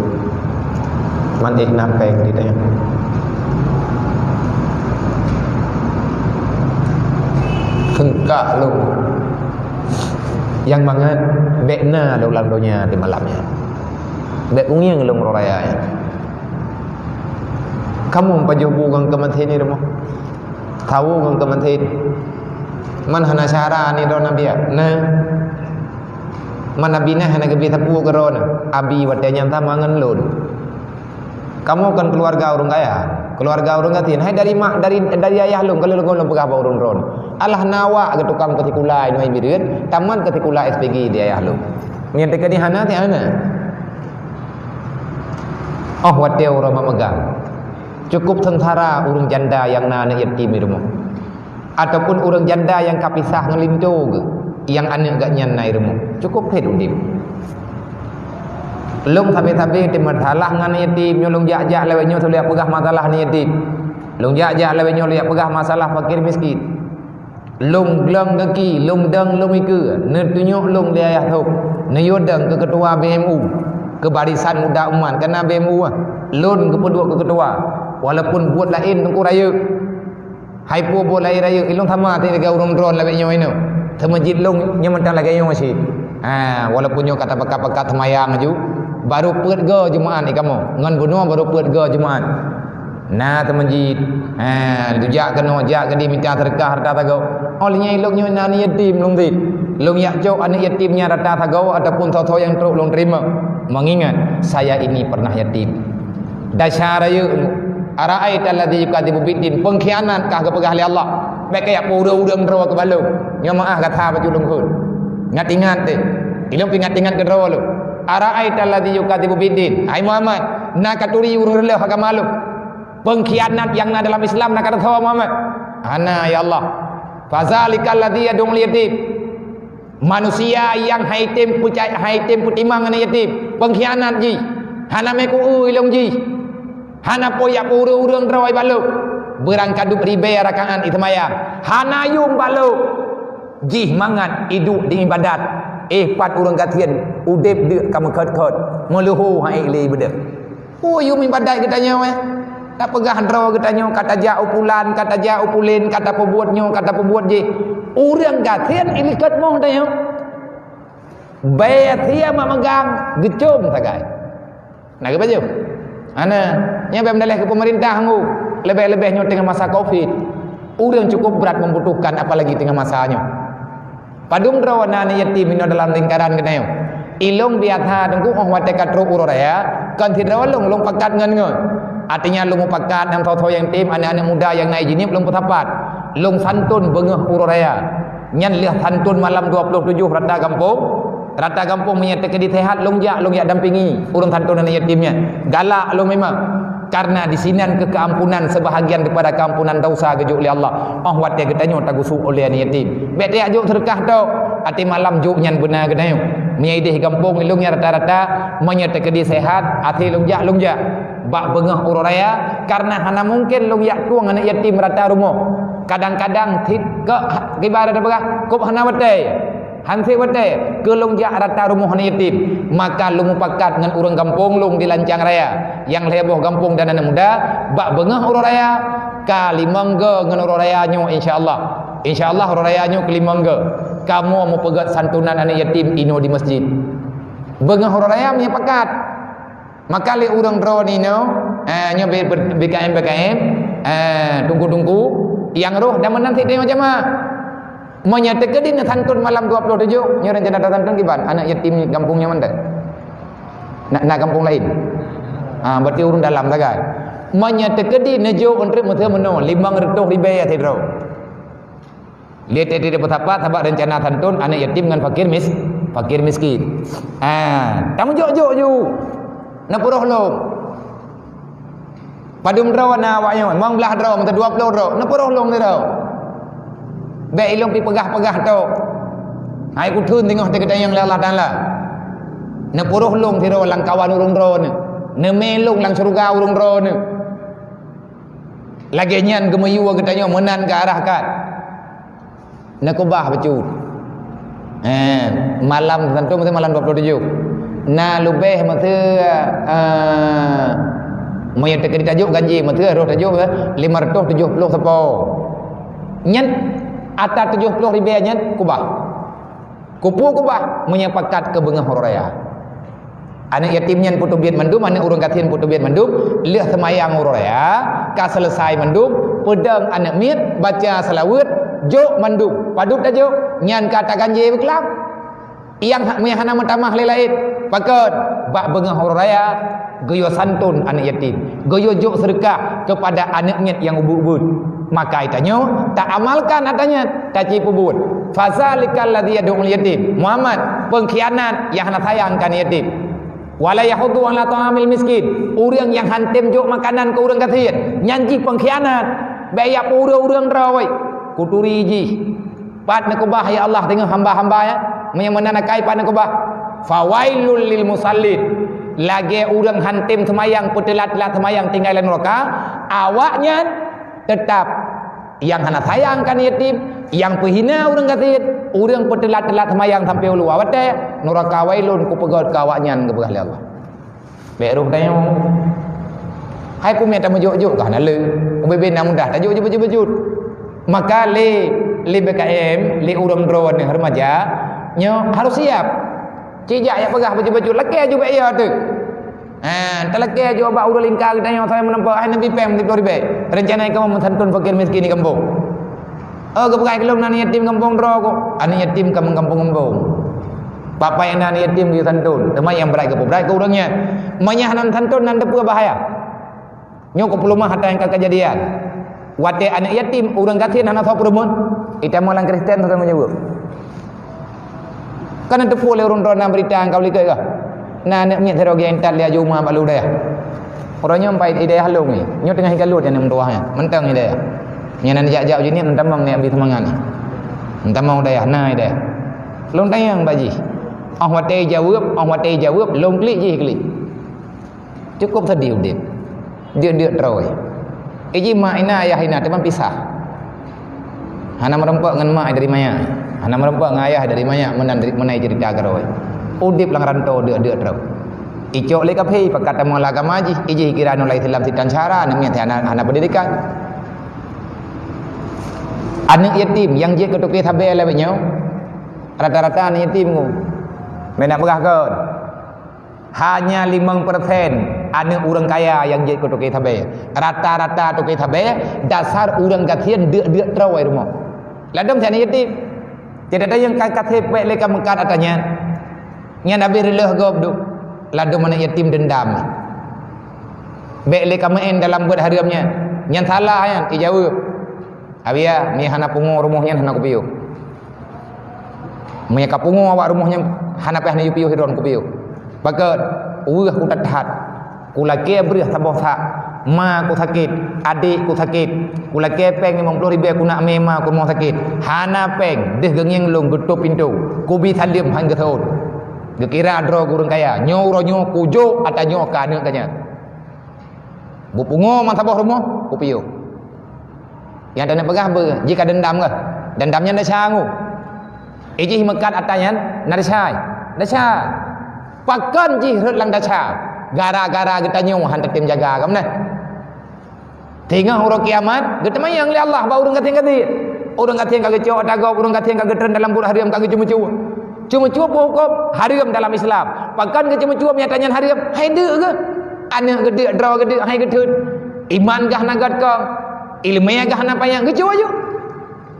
Man éh na péng di tanyoe. Teungkak lôn. Nyang mangat bék na lôn lam donya di malam nyan. Bék kungieng lôn uroe raya nyan. Kamoe pajoh bu ngon keumanten di rumoh. Tawu ngon keumanten. Man hana syara ni droe na biak. Nah. Man Abi na hana geubri sapeue keu droe na. Abi watée nyan sama ngon lôn. Kamoe kon keuluwarga ureuëng kaya, keuluwarga ureuëng gasien. Hai dari mak, dari, dari ayah lôn, ka lheueh lôn peugah bak ureuëng droen. Alah na awak geutukang keu sikula inoe Bireuen, tamat keu sikula S P G di ayah lôn. Nyan teuka di hana, di hana. Oh, watée uroe mak meugang. Cukup seungsara ureuëng janda nyang na aneuëk yatim di rumoh. Ataupun ureuëng janda nyang ka pisah ngon linto geuh, nyang aneuëk geuh nyan na i rumoh, cukup phét udeb. Lôn sabe-sabe teumasalah ngon aneuk yatim, nyoe lôn jak-jak lawét nyoe lôn jak peugah masalah aneuk yatim. Lôn jak-jak lawét nyoe lôn jak peugah masalah fakir miskin. Lôn glong gaki, lôn dong lôn ikeue, neutunyok lôn lé ayah thôk, neuyue dong keu keutua B M U, keu Barisan Muda Umat, kana B M U ah. Lôn geupeuduek keu keutua, walaupun buet laén teungku rayeuk. Hai peue buet laén rayeuk, ilôn sama teuh lagée ureuëng droen lagée nyoe inoe. Teuma jih lôn nyoe mantong lagée nyoe cit. Ha, walaupun nyoe ka tapakat-pakat seumayang aju, barô peuet goe Jumaat di kamoe. Ngon bunoe barô peuet goe Jumaat. Na teumeujid, ha, jak keunoe, jak keudéh mita seudeukah rata sagoe. Óh lheueh nyan ilông nyoe na aneuk yatim lông cit. Lông jak cok aneuk yatim nyan rata sagoe ataupun soe-soe nyang trok lông teurimong. Mengingat, saya ini pernah yatim. Desya rayeuk, "Ara'aita alladzi yukadzibu biddin," peungkhianat kah geupeugah lé Allah. Bék kajak peue ureuëng-ureuëng droe keu balom. Nyoe meu'ah gata bacut lông kheun. Ingat-ingat deh. Ilông pih ingat-ingat keudroe lôn. "Ara'aita alladzi yukadzibu biddin." Hai Muhammad, na katuri ureuëng reuloh agama lôn. Peungkhianat nyang na dalam Islam na ka teusoe Muhammad. Hana, ya Allah. "Fadzalikal ladzi yad'ul yatim." Manusia nyang haitem peucaya, haitem peutimang aneuk yatim, peungkhianat jih. Hana meukeue ilông jih. Hana poyak ureuëng-ureuëng droe balok. Beurangkadub ribée rakaat iseumayang. Hana yum balok. Jih mangat iduek di ibadat. Eh, pat ureuëng gasien udeb deuk ka meukhot-khot. Meuleuho hai lé ibadat. Peue yum ibadat geutanyoe, eh? Tapeugah droe geutanyoe, ka tajak u pulan, ka tajak u pulen, ka tapeubuet nyoe, ka tapeubuet jih. Ureuëng gasien ilikot moh tanyoe. Bèe sia mak meugang, geucom sagai. Na geupajoh? Hana. Nyan bèe meudaleh keu peumeurintah nggu. Leubeh-leubeh nyoe teungoh masa Covid. Ureuëng cukup brat membutuhkan, apalagi teungoh masa nyoe. Padum droe na aneuk yatim inoe dalam lingkaran geutanyoe. Ilông biasa teungku óh watée ka trok uroe raya, kon sidroe lông, lông pakat ngon-ngon. Artinya lông mupakat ngon soe-soe nyang tem, aneuk-aneuk muda nyang na jihnyan lông peusapat. Lông santun beungoh uroe raya. Nyan lheueh santun malam dua puluh tujoh rata gampông. Rata gampông meunyoe teukeudi sehat lông jak, lông jak dampingi ureuëng santun aneuk yatim nyan. Galak lông memang. Karena di sinan keu keampunan, sebahagian daripada keampunan dosa geujok lé Allah. Óh watée geutanyoe tagusok ulée aneuk yatim. Bék tajak jok seudeukah tok, até malam jok nyan beuna geutanyoe. Meunyoe ideh gampông ilông nyan rata-rata, meunyoe teukeudi sehat, até lông jak, lông jak. Bak beungoh uroe raya, karena hana mungken lông jak tueng aneuk yatim rata rumoh. Kadang-kadang thit keu kiban ada peugah, kop hana watée. Hanse watée keu lông jak rata rumoh aneuk yatim, maka lông mupakat ngon ureuëng gampông lông di Lancang Raya, nyang lhée boh gampông dan aneuk muda, bak beungoh uroe raya, ka limong go ngon uroe raya nyoe insya Allah. Insya Allah uroe raya nyoe keu limong go, kamoe meupeugét santunan aneuk yatim inoe di masjid. Beungoh uroe raya meunyoe pakat. Maka lé ureuëng droe ninoe, eh, nyoe B-, B-, B K M, B K M, eh, tungku-tungku, nyang roh dan meunan sit deungoe jamaah. Meunyoe teukeudi neusantun malam dua puluh tujoh, nyoe rencana tasantun kiban, aneuk yatim gampông nyoe mantong. Na, na gampông laén. Ha, berarti ureuëng dalam sagai. Meunyoe teukeudi neujok untreuk meuteumeunoe limong reutôh ribée sidroe. Lé teuh-teuh peusapat sabab rencana santun aneuk yatim ngon fakir mis-, fakir miskin. Ha, tameujok-jok ju. Neupeuroh lông. Padum droe na awak nyoe, limong blaih droe, meuteumé dua puluh droe, neupeuroh lông sidroe. Bék ilông pih peugah-peugah tok. Hai kutheun teungoh teugeutanyong lé Allah Taala. Neupeuroh lông sidroe lam kawan ureuëng droeneuh. Neumé lông lam syeuruga ureuëng droeneuh. Lagée nyan geumeuyue geutanyoe meunan geuarahkan. Neukeubah bacut. Eh, malam tantu meusti malam dua puluh tujoh. Na leubeh meusti, eh, meunyoe teukeudi tajok ganjé meusti roh tajok, eh, lima ratus tujuh puluh sapo. Nyan ata tujoh puluh ribée nyan kubah. Kupeue kubah meunyoe pakat keu beungoh uroe raya. Aneuk yatim nyan peuteubiet mandum, aneuk ureuëng gasien peuteubiet mandum, lheueh seumayang uroe raya, ka seuleusai mandum, peudong aneuk miet, baca seulaweuet, jok mandum. Padub tajok, nyan ka taganjé beukelam. Nyang ha-, nyang hana meutamah lé laén, pakon? Bak beungoh uroe raya, geuyue santun aneuk yatim, geuyue jok seudeukah keupada aneuk miet nyang ubit-ubit. Maka geutanyoe taamalkan ata nyan, tacit peubuet. Fadzalikal ladzi yad'ul yatim. Muhammad, peungkhianat nyang hana sayang keu aneuk yatim. Wala yahuddu ala ta'amil miskin. Ureuëng nyang hana tem jok makanan keu ureuëng gasien, nyan jih peungkhianat. Bék jak peue ureuëng-ureuëng droe. Kuturi jih. Pat neukeubah, ya Allah, teungoh hamba-hamba nyan. Meunyoe meunan akai pat neukeubah. Fawailul lil musallin. Lagée ureuëng hana tem seumayang, peuteulat-teulat seumayang tinggai lam nuraka, awaknyan teutap nyang hana sayang keu aneuk yatim, nyang peuhina ureuëng gasien, ureuëng peuteulat-teulat seumayang sampoe u luwa watée, nuraka wailun kupeugét keu awaknyan geupeugah lé Allah. Bék roh tanyoe. Hai peue mita meujok-jok kah na le. Ubé-bé na mudah tajok jeuet-jeuet. Maka lé, lé B K M, lé ureuëng droeneuh remaja, nyoe harus siap. Cit jak jak peugah bacut-bacut lakée aju bék ya teuh. Ha, talakée jaweueb bak ureuëng lingka geutanyoe sampoe meuneupok, hai neubi péng siplôh ribée. Reuncana kamoe meusantôn fakir miskin di gampông. Oh, geupeugah keu lôn na aneuk yatim gampông droe kok. Aneuk yatim ka meugampông-gampông. Papai na aneuk yatim geusantôn. Teuma nyang brat geupeubarat keu ureuëng nyan. Meunyo hana santôn nan teupeue bahaya. Nyoe kupeuleumah ata nyang ka keujadian. Watée aneuk yatim, ureuëng gasien hana soe peurumoh, itamong lam Kristen soe meujaweueb. Kan teupeue lé ureuëng droe na beurita nyang ka likot kah? Na aneuk miet sidroe geuintat lé aju uma bak lu dayah. Uroe nyoe pai hidayah lôn ni. Nyoe teungoh ikalon nyan meutuah nyan. Mantong hidayah. Nyan aneuk jak-jak uji ni meutamong ni abi seumangat ni. Meutamong hidayah, na hidayah. Lôn tanyong bak jih. Oh watée jaweueb, oh watée jaweueb, lôn klik jih klik. Cukup sedih udeb. Deuk-deuk troe. Iji mak ina ayah ina teuma pisah. Hana meurumpok ngon mak dari manyak. Hana meurumpok ngon ayah dari manyak meunan dari meunan cerita keuroi. Udeb lam rantau deuk-deuk troe. Icok lé kaphé pakat tamong agama jih, iji kira nulai Islam sitan syara namiet hana hana pendidikan. Aneuk yatim nyang jeuet keu toke sabe lawét nyoe. Rata-rata aneuk yatim ngu. Meunan peugah kon. Hanya limong persen aneuk ureuëng kaya nyang jeuet keu toke sabe. Rata-rata toke sabe dasar ureuëng gasien deuk-deuk troe rumoh. Ladom si aneuk yatim. Tidak ada nyang ka kaseb bék lé ka meukat ata nyan. Nyan habéh reuloh gob duek. Ladom aneuk yatim dendam. Bék lé ka meu'en dalam buet hareuem nyan. Nyan salah nyan, ijaweueb. Abiya, mi hana pungo rumoh nyan hana kupiôh. Meunyoe ka pungo awak rumoh nyan hana payah neuyue piôh sidroe kupiôh. Pakon, weueh kuthat-that. Kulakée breueh saboh sak. Ma kusakét, adék kusakét. Kulakée péng limong ploh ribée kunak mé ma kurumoh sakét. Hana péng, deuh geungieng lôn geutôp pintoe. Kubi saleuem han geuseuôt. Geukira droe ureuëng kaya. Nyoe uroe nyoe kujok ata nyoe keu aneuk gata nyan. Bupungo meusaboh rumoh, kupiôh. Nyang taneuk peugah beu, jih ka dendam kah? Dendam nyan desya ngu. Ijih meukat ata nyan na desya. Desya. Pakon jih rhot lam desya? Gara-gara geutanyoe han tatem jaga, ka meunan? Teungoh uroe kiamat, geuteumayang lé Allah bak ureuëng gasien-gasien. Ureuëng gasien ka geucok ata gob, ureuëng gasien ka geutreun dalam buet hareuem ka geuceumeucue. Ceumeucue peue hukôm hareuem dalam Islam. Pakon geuceumeucue meunyo ata nyan hareuem? Hai deuk geuh. Aneuk geudeuk, droe geudeuk, hai geutheun. Iman gah na gét kong. Ileumé gah na panyang geucue aju.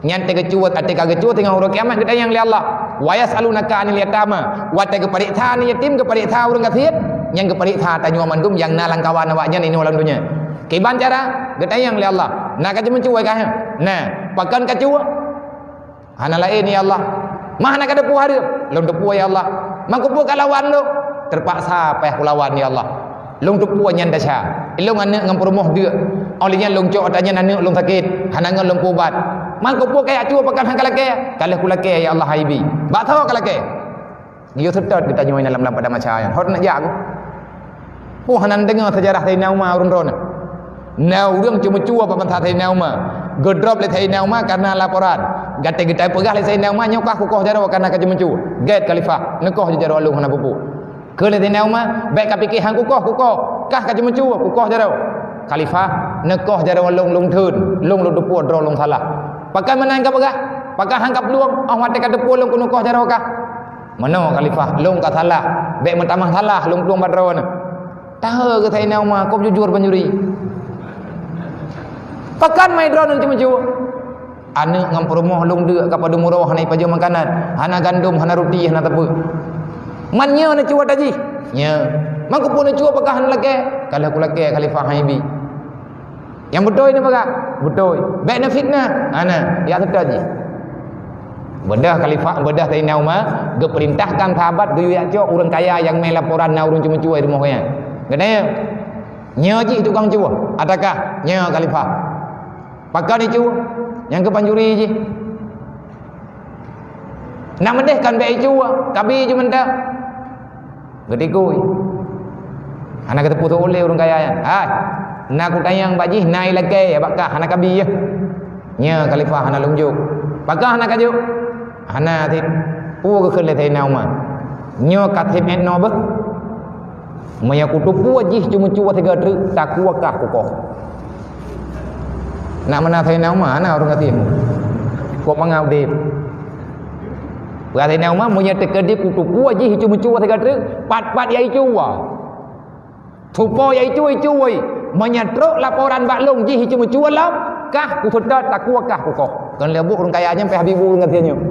Nyan teuh geucue, até ka geucue teungoh uroe kiamat geutanyong lé Allah. Wa yas'alunaka 'anil yatama. Watée geupareksa aneuk yatim, geupareksa ureuëng gasien, nyang geupareksa tanyoe mandum nyang na lam kawan awak nyan inoe lam donya. Kiban cara geutanyong lé Allah. Na ka ceumeucue kah? Na. Pakon ka cue? Hana laén, ya Allah. Mah na ka teupeue hareuem? Lôn teupeue, ya Allah. Mangkeupeue ka lawan lôn? Teupaksa payah kulawan, ya Allah. Lôn teupeue nyan desya. Lôn aneuk ngon peurumoh deuk. Óh lheueh nyan lôn cok ata nyan aneuk lôn sakét. Hana ngon lôn peuubat. Mangkeupeue kajak cue pakon han kalakée? Ka lheueh kulakée, ya Allah, hai bi. Bak soe kalakée? Geuyue seutôt geutanyoe lam, lam padang mahsyar nyan. Hot neujak ku. Peue hana neudeungoe seujarah Saidina Umar ureuëng droeneuh? Na ureuëng ceumeucue bak bansa Saidina Umar. Geudrop lé Saidina Umar kareuna laporan. Gata geutanyoe peugah lé Saidina Umar, "Nyoe kah kukoh jaroe kareuna ka ceumeucue." "Gét, Khalifah, neukoh jaroe lôn hana peue-peue." Kheun lé Saidina Umar, "Bék kapike han kukoh, kukoh. Kah ka ceumeucue, kukoh jaroe." "Khalifah, neukoh jaroe lôn, lôn theun. Lôn, lôn teupeue droe lôn salah." "Pakon meunan kapeugah? Pakon han kaplueng? Óh watée kateupeue lôn keuneuk koh jaroe kah?" "Meunoe, Khalifah, lôn ka salah. Bék meutamah salah lôn plueng bak droeneuh." Tahe geuh Saidina Umar, kok jujur pencuri. Pakon mai droeneuh ceumeucue? Aneuk ngon peurumoh lôn deuk ka padum uroe hana ipajoh makanan, hana gandom, hana ruti, hana sapeue. Man nyoe neucue ata jih? Nyoe. Mangkeupeue neucue pakon han lakée? Ka lheueh kulakée, Khalifah, hai bi. Nyang beutôi neupeugah? Beutôi. Bék neufitnah? Hana, jak seutôt jih. Beudôh Khalifah, beudôh Saidina Umar geupeurintahkan sahabat geuyue jak cok ureuëng kaya nyang mé laporan na ureuëng ceumeucue di rumoh nyan. Geutanyong, "Nyoe jih tukang cue, ataukah nyoe Khalifah?" "Pakon icue? Nyang keuh pancuri jih." "Nak meudeh kon bék icue, kabi icue mantong." Geutikui. Hana geuteupeue ulée ureuëng kaya nyan. "Hai, na kutanyong bak jih, na ilakée bak kah hana kabi yeh?" "Nyoe Khalifah, hana lôn jok." "Pakon hana kajok?" "Hana cit." Peue geukheun lé Saidina Umar? "Nyoe ka seb étnoe beuh. Meunyoe kuteupeue jih ceumeucue sigoe treuk, takue kah kukoh." Nak meunan Saidina Umar, hana ureuëng gasien. Kok mangat udeb. Peugah Saidina Umar, "Meunyoe teukeudi kuteupeue jih ceumeucue sigoe treuk, pat-pat ya icue." Tupo ya itu, itu woi. Meunyoe trok laporan bak lôn jih itu meucue lom, kah kuseutôt takue kah kukoh. Kon lé buet ureuëng kaya nyan pih habéh buet ngon nyoe.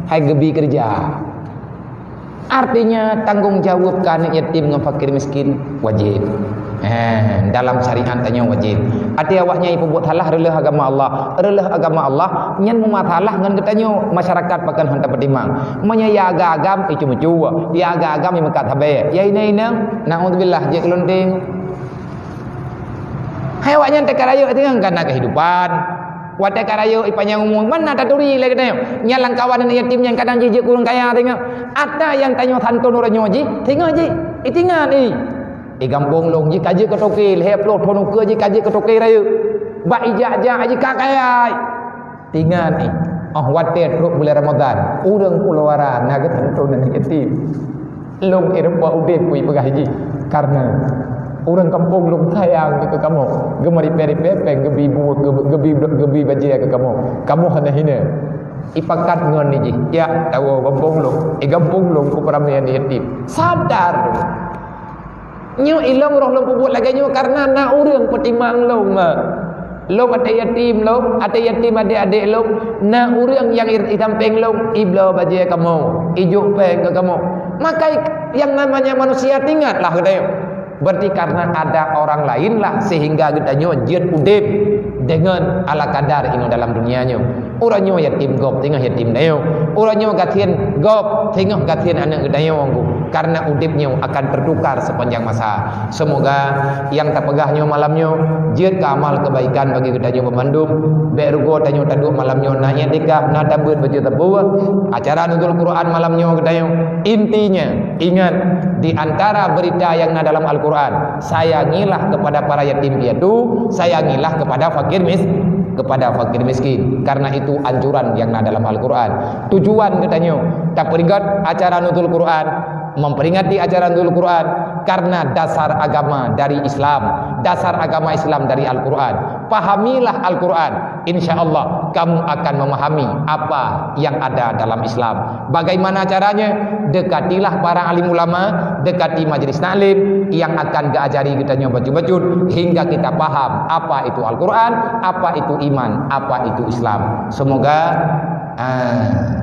Hai geubi keureuja. Artinya, tanggong jaweueb keu aneuëk yatim ngon fakir miskin wajéb. Eh, dalam syariat tanyoe wajéb. Até awaknyan peubuet salah reuloh agama Allah. Reuloh agama Allah, nyan meumasalah ngon geutanyoe masyarakat pakon hana tapeutimang. Meunyoe ya agam-agam, itu meucue. Ya agam-agam, imeukat sabe. Ya inong-inong, naudzubillah, jeuet keu lôn teuh. Hai awaknyan teuka rayeuk teuh ngon kana kehidupan. Watée ka rayeuk ipanyang umu, mana taturi lé geutanyoe. Nyan lamkawan aneuëk yatim nyang kadang jih jeuet keu ureuëng kaya teungoh. Ata nyang tanyoe santôn uroe nyoe jih, teungoh jih. Itingat ih. Di gampông lôn jih ka jeuet keu toke, lhée ploh thon ukeue jih ka jeuet keu toke rayeuk. Bak ijak-jak jih ka kaya. Tingat ih. Oh watée trok bulan Ramadhan, ureuëng Pulo Ara na geusantôn aneuëk yatim. Lôn ireumpok udeb kui peugah jih, kareuna ureuëng kampung lôn sayang keu kamoe, geumeuripée-ripée péng geubi bu-, geubi, geubi, geubi bajée keu kamoe. Kamoe hana hina. Ipakat ngon ni jih, jak tawoe gampông lôn. Eh, gampông lôn kupeuramé aneuëk yatim. Sadar. Nyoe ilong roh lôn peubuet lagée nyoe kareuna na ureuëng peutimang lôn, ma. Lôn até yatim lôn, até yatim adék-adék lôn, na ureuëng nyang i, i sampéng lôn, ibloe bajée kamoe, ijok péng keu kamoe. Maka yang namanya manusia teuingatlah geutanyoe. Berarti karena ada orang lain lah sehingga geutanyoe jeuet udeb dengan ala kadar inoe dalam dunia nyoe. Uroe nyoe yatim gob teungoh yatim tanyoe. Uroe nyoe gasien gob teungoh gasien aneuëk geutanyoe. Karena udeb nyoe akan tertukar sepanjang masa. Semoga nyang tapeugah nyoe malam nyoe jeuet keu amal kebaikan bagi geutanyoe banmandum. Bék rugoe tanyoe taduek malam nyoe na iktikaf, na tabeuet baju teupeu. Acara nuzul Quran malam nyoe geutanyoe. Intinya, ingat, di antara berita yang na dalam Al-Quran, sayangilah kepada para yatim piatu, sayangilah kepada fakir mis-, kepada fakir miskin. Karena itu anjuran yang na dalam Al-Quran. Tujuan geutanyoe, taperingkat acara nuzul Quran, memperingati acara nuzul Quran karena dasar agama dari Islam, dasar agama Islam dari Al-Quran. Pahamilah Al-Quran, insya Allah kamu akan memahami apa yang ada dalam Islam. Bagaimana caranya? Dekatilah para alim ulama, dekati majelis taklim yang akan geuajari geutanyoe bacut-bacut hingga kita paham apa itu Al-Quran, apa itu iman, apa itu Islam. Semoga, ah,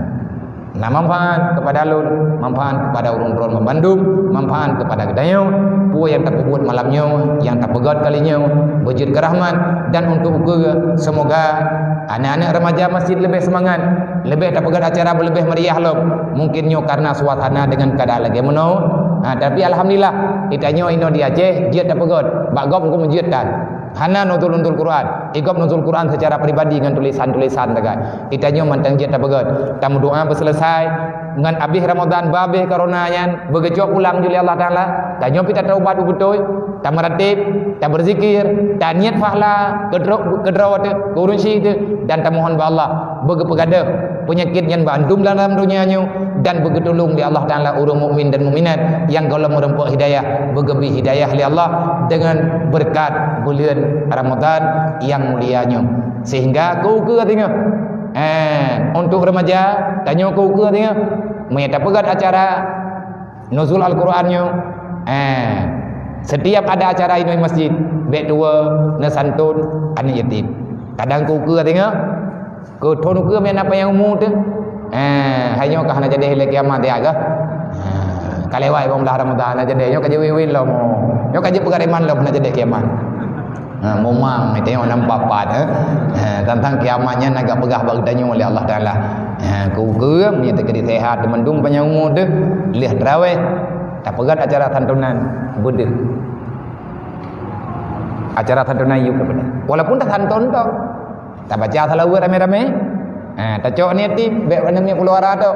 na manfaat kepada lôn, manfaat kepada ureuëng droe banmandum, manfaat kepada geutanyoe. Peue nyang tapeubuet malam nyoe, nyang tapeugét kali nyoe, beujeuet keu rahmat dan untuk ukeue. Semoga aneuëk-aneuëk remaja masjid leubeh seumangat, leubeh tapeugét acara beuleubeh meriah lom. Mungkin nyoe karena suasana dengan keadaan lagée meunoe, ha, tapi alhamdulillah, geutanyoe inoe di Aceh jeuet tapeugét, bak gob meujeuet tan. Hana nuzul-nuzul Quran. Igob nuzul Quran secara pribadi ngon tulisan-tulisan sagai. Geutanyoe mantong jeuet tapeugét. Tameudoa beuseuleusai ngon abéh Ramadan, babéh corona nyan, beugeucok pulang ju lé Allah Taala. Tanyoe pih tataubat beutôi, tameuratéb, tabeuzikir, taniet pahala, keudroe, keudroe teuh, keu ureuëng syik teuh, dan tamohon bak Allah beugeupeugah peunyakét nyan bandum dalam donya nyoe dan beugeutulông lé Allah Taala ureuëng mukmin dan mukminat nyang gohlom meurumpok hidayah, beugeubri hidayah lé Allah dengan beureukat buleuen Ramadan nyang mulia nyoe. Sehingga keu ukeue teungoh, eh, untuk remaja, tanyoe keu ukeue teungoh, meunyoe tapeugét acara nuzul Al-Quran nyoe, eh, setiap ada acara inoe masjid, bék tuwoe neusantun aneuëk yatim. Kadang keu ukeue teungoh, keu thon ukeue meunan apa nyang umu teuh. Eh, hai nyoe ka hana jadi lé kiamat ya kah? Eh, ka lewat lima belas Ramadan hana jadi, nyoe ka jeuet win-win lom. Nyoe ka jeuet peugah iman lom hana jadi kiamat. Ha, mumang, tengok nampak pat, eh. Ha, tentang kiamat nyan agak peugah bak geutanyoe oleh Allah Taala. Ha, keu ukeue, meunyoe teukeudi sehat, mandum panjang umur teuh, lheueh tarawih, tapeugét acara santunan, beudeuh. Acara santunan yub tapeugét. Walaupun tasantun tok, tabaca salawat ramé-ramé, ha, tacok aneuëk yatim, bék aneuëk miet Pulo Ara tok.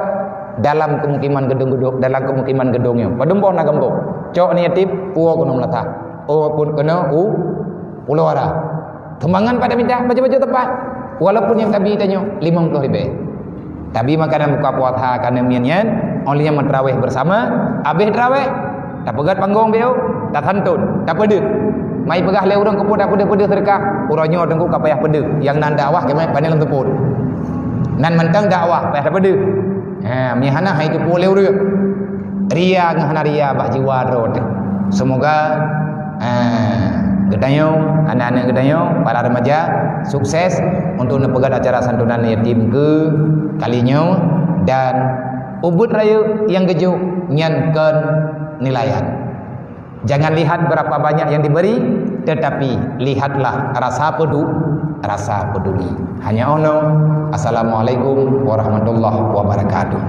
Dalam kemukiman gedong-gedong, dalam kemukiman gedong nyoe. Padum boh na gampông. Cok aneuëk yatim, uwoe keunoe Meulasan. Oh, pun keunoe u Pulo Ara. Sumbangan pada minta baju-baju tepat. Walaupun nyang tabi tanyoe limong ploh ribèe. Tabi makanan buka puasa ka na miet nyan, óh lheueh nyan meuterawih bersama, abéh terawih, tapeugét panggong bieu, tasantun, tapeudeuh. Mai peugah lé ureuëng keupeue tapeudeuh-peudeuh seudeukah, uroe nyoe teungku ka payah peudeuh, nyang nan dakwah keumat pane lam teupot. Nan mantong dakwah payah tapeudeuh. Ha, meuhana hai teupeu lé ureuëng. Ria ngon hana ria bak jiwa droe teuh. Semoga eh, geutanyoe, aneuk-aneuk geutanyoe, para remaja, sukses untuk neupeugét acara santunan yatim keu kali nyoe, dan ubit rayeuk nyang geujok nyan kon nilaian. Jangan lihat berapa banyak yang diberi, tetapi lihatlah rasa pedu-, rasa peduli. Hanya ono. Assalamualaikum warahmatullahi wabarakatuh.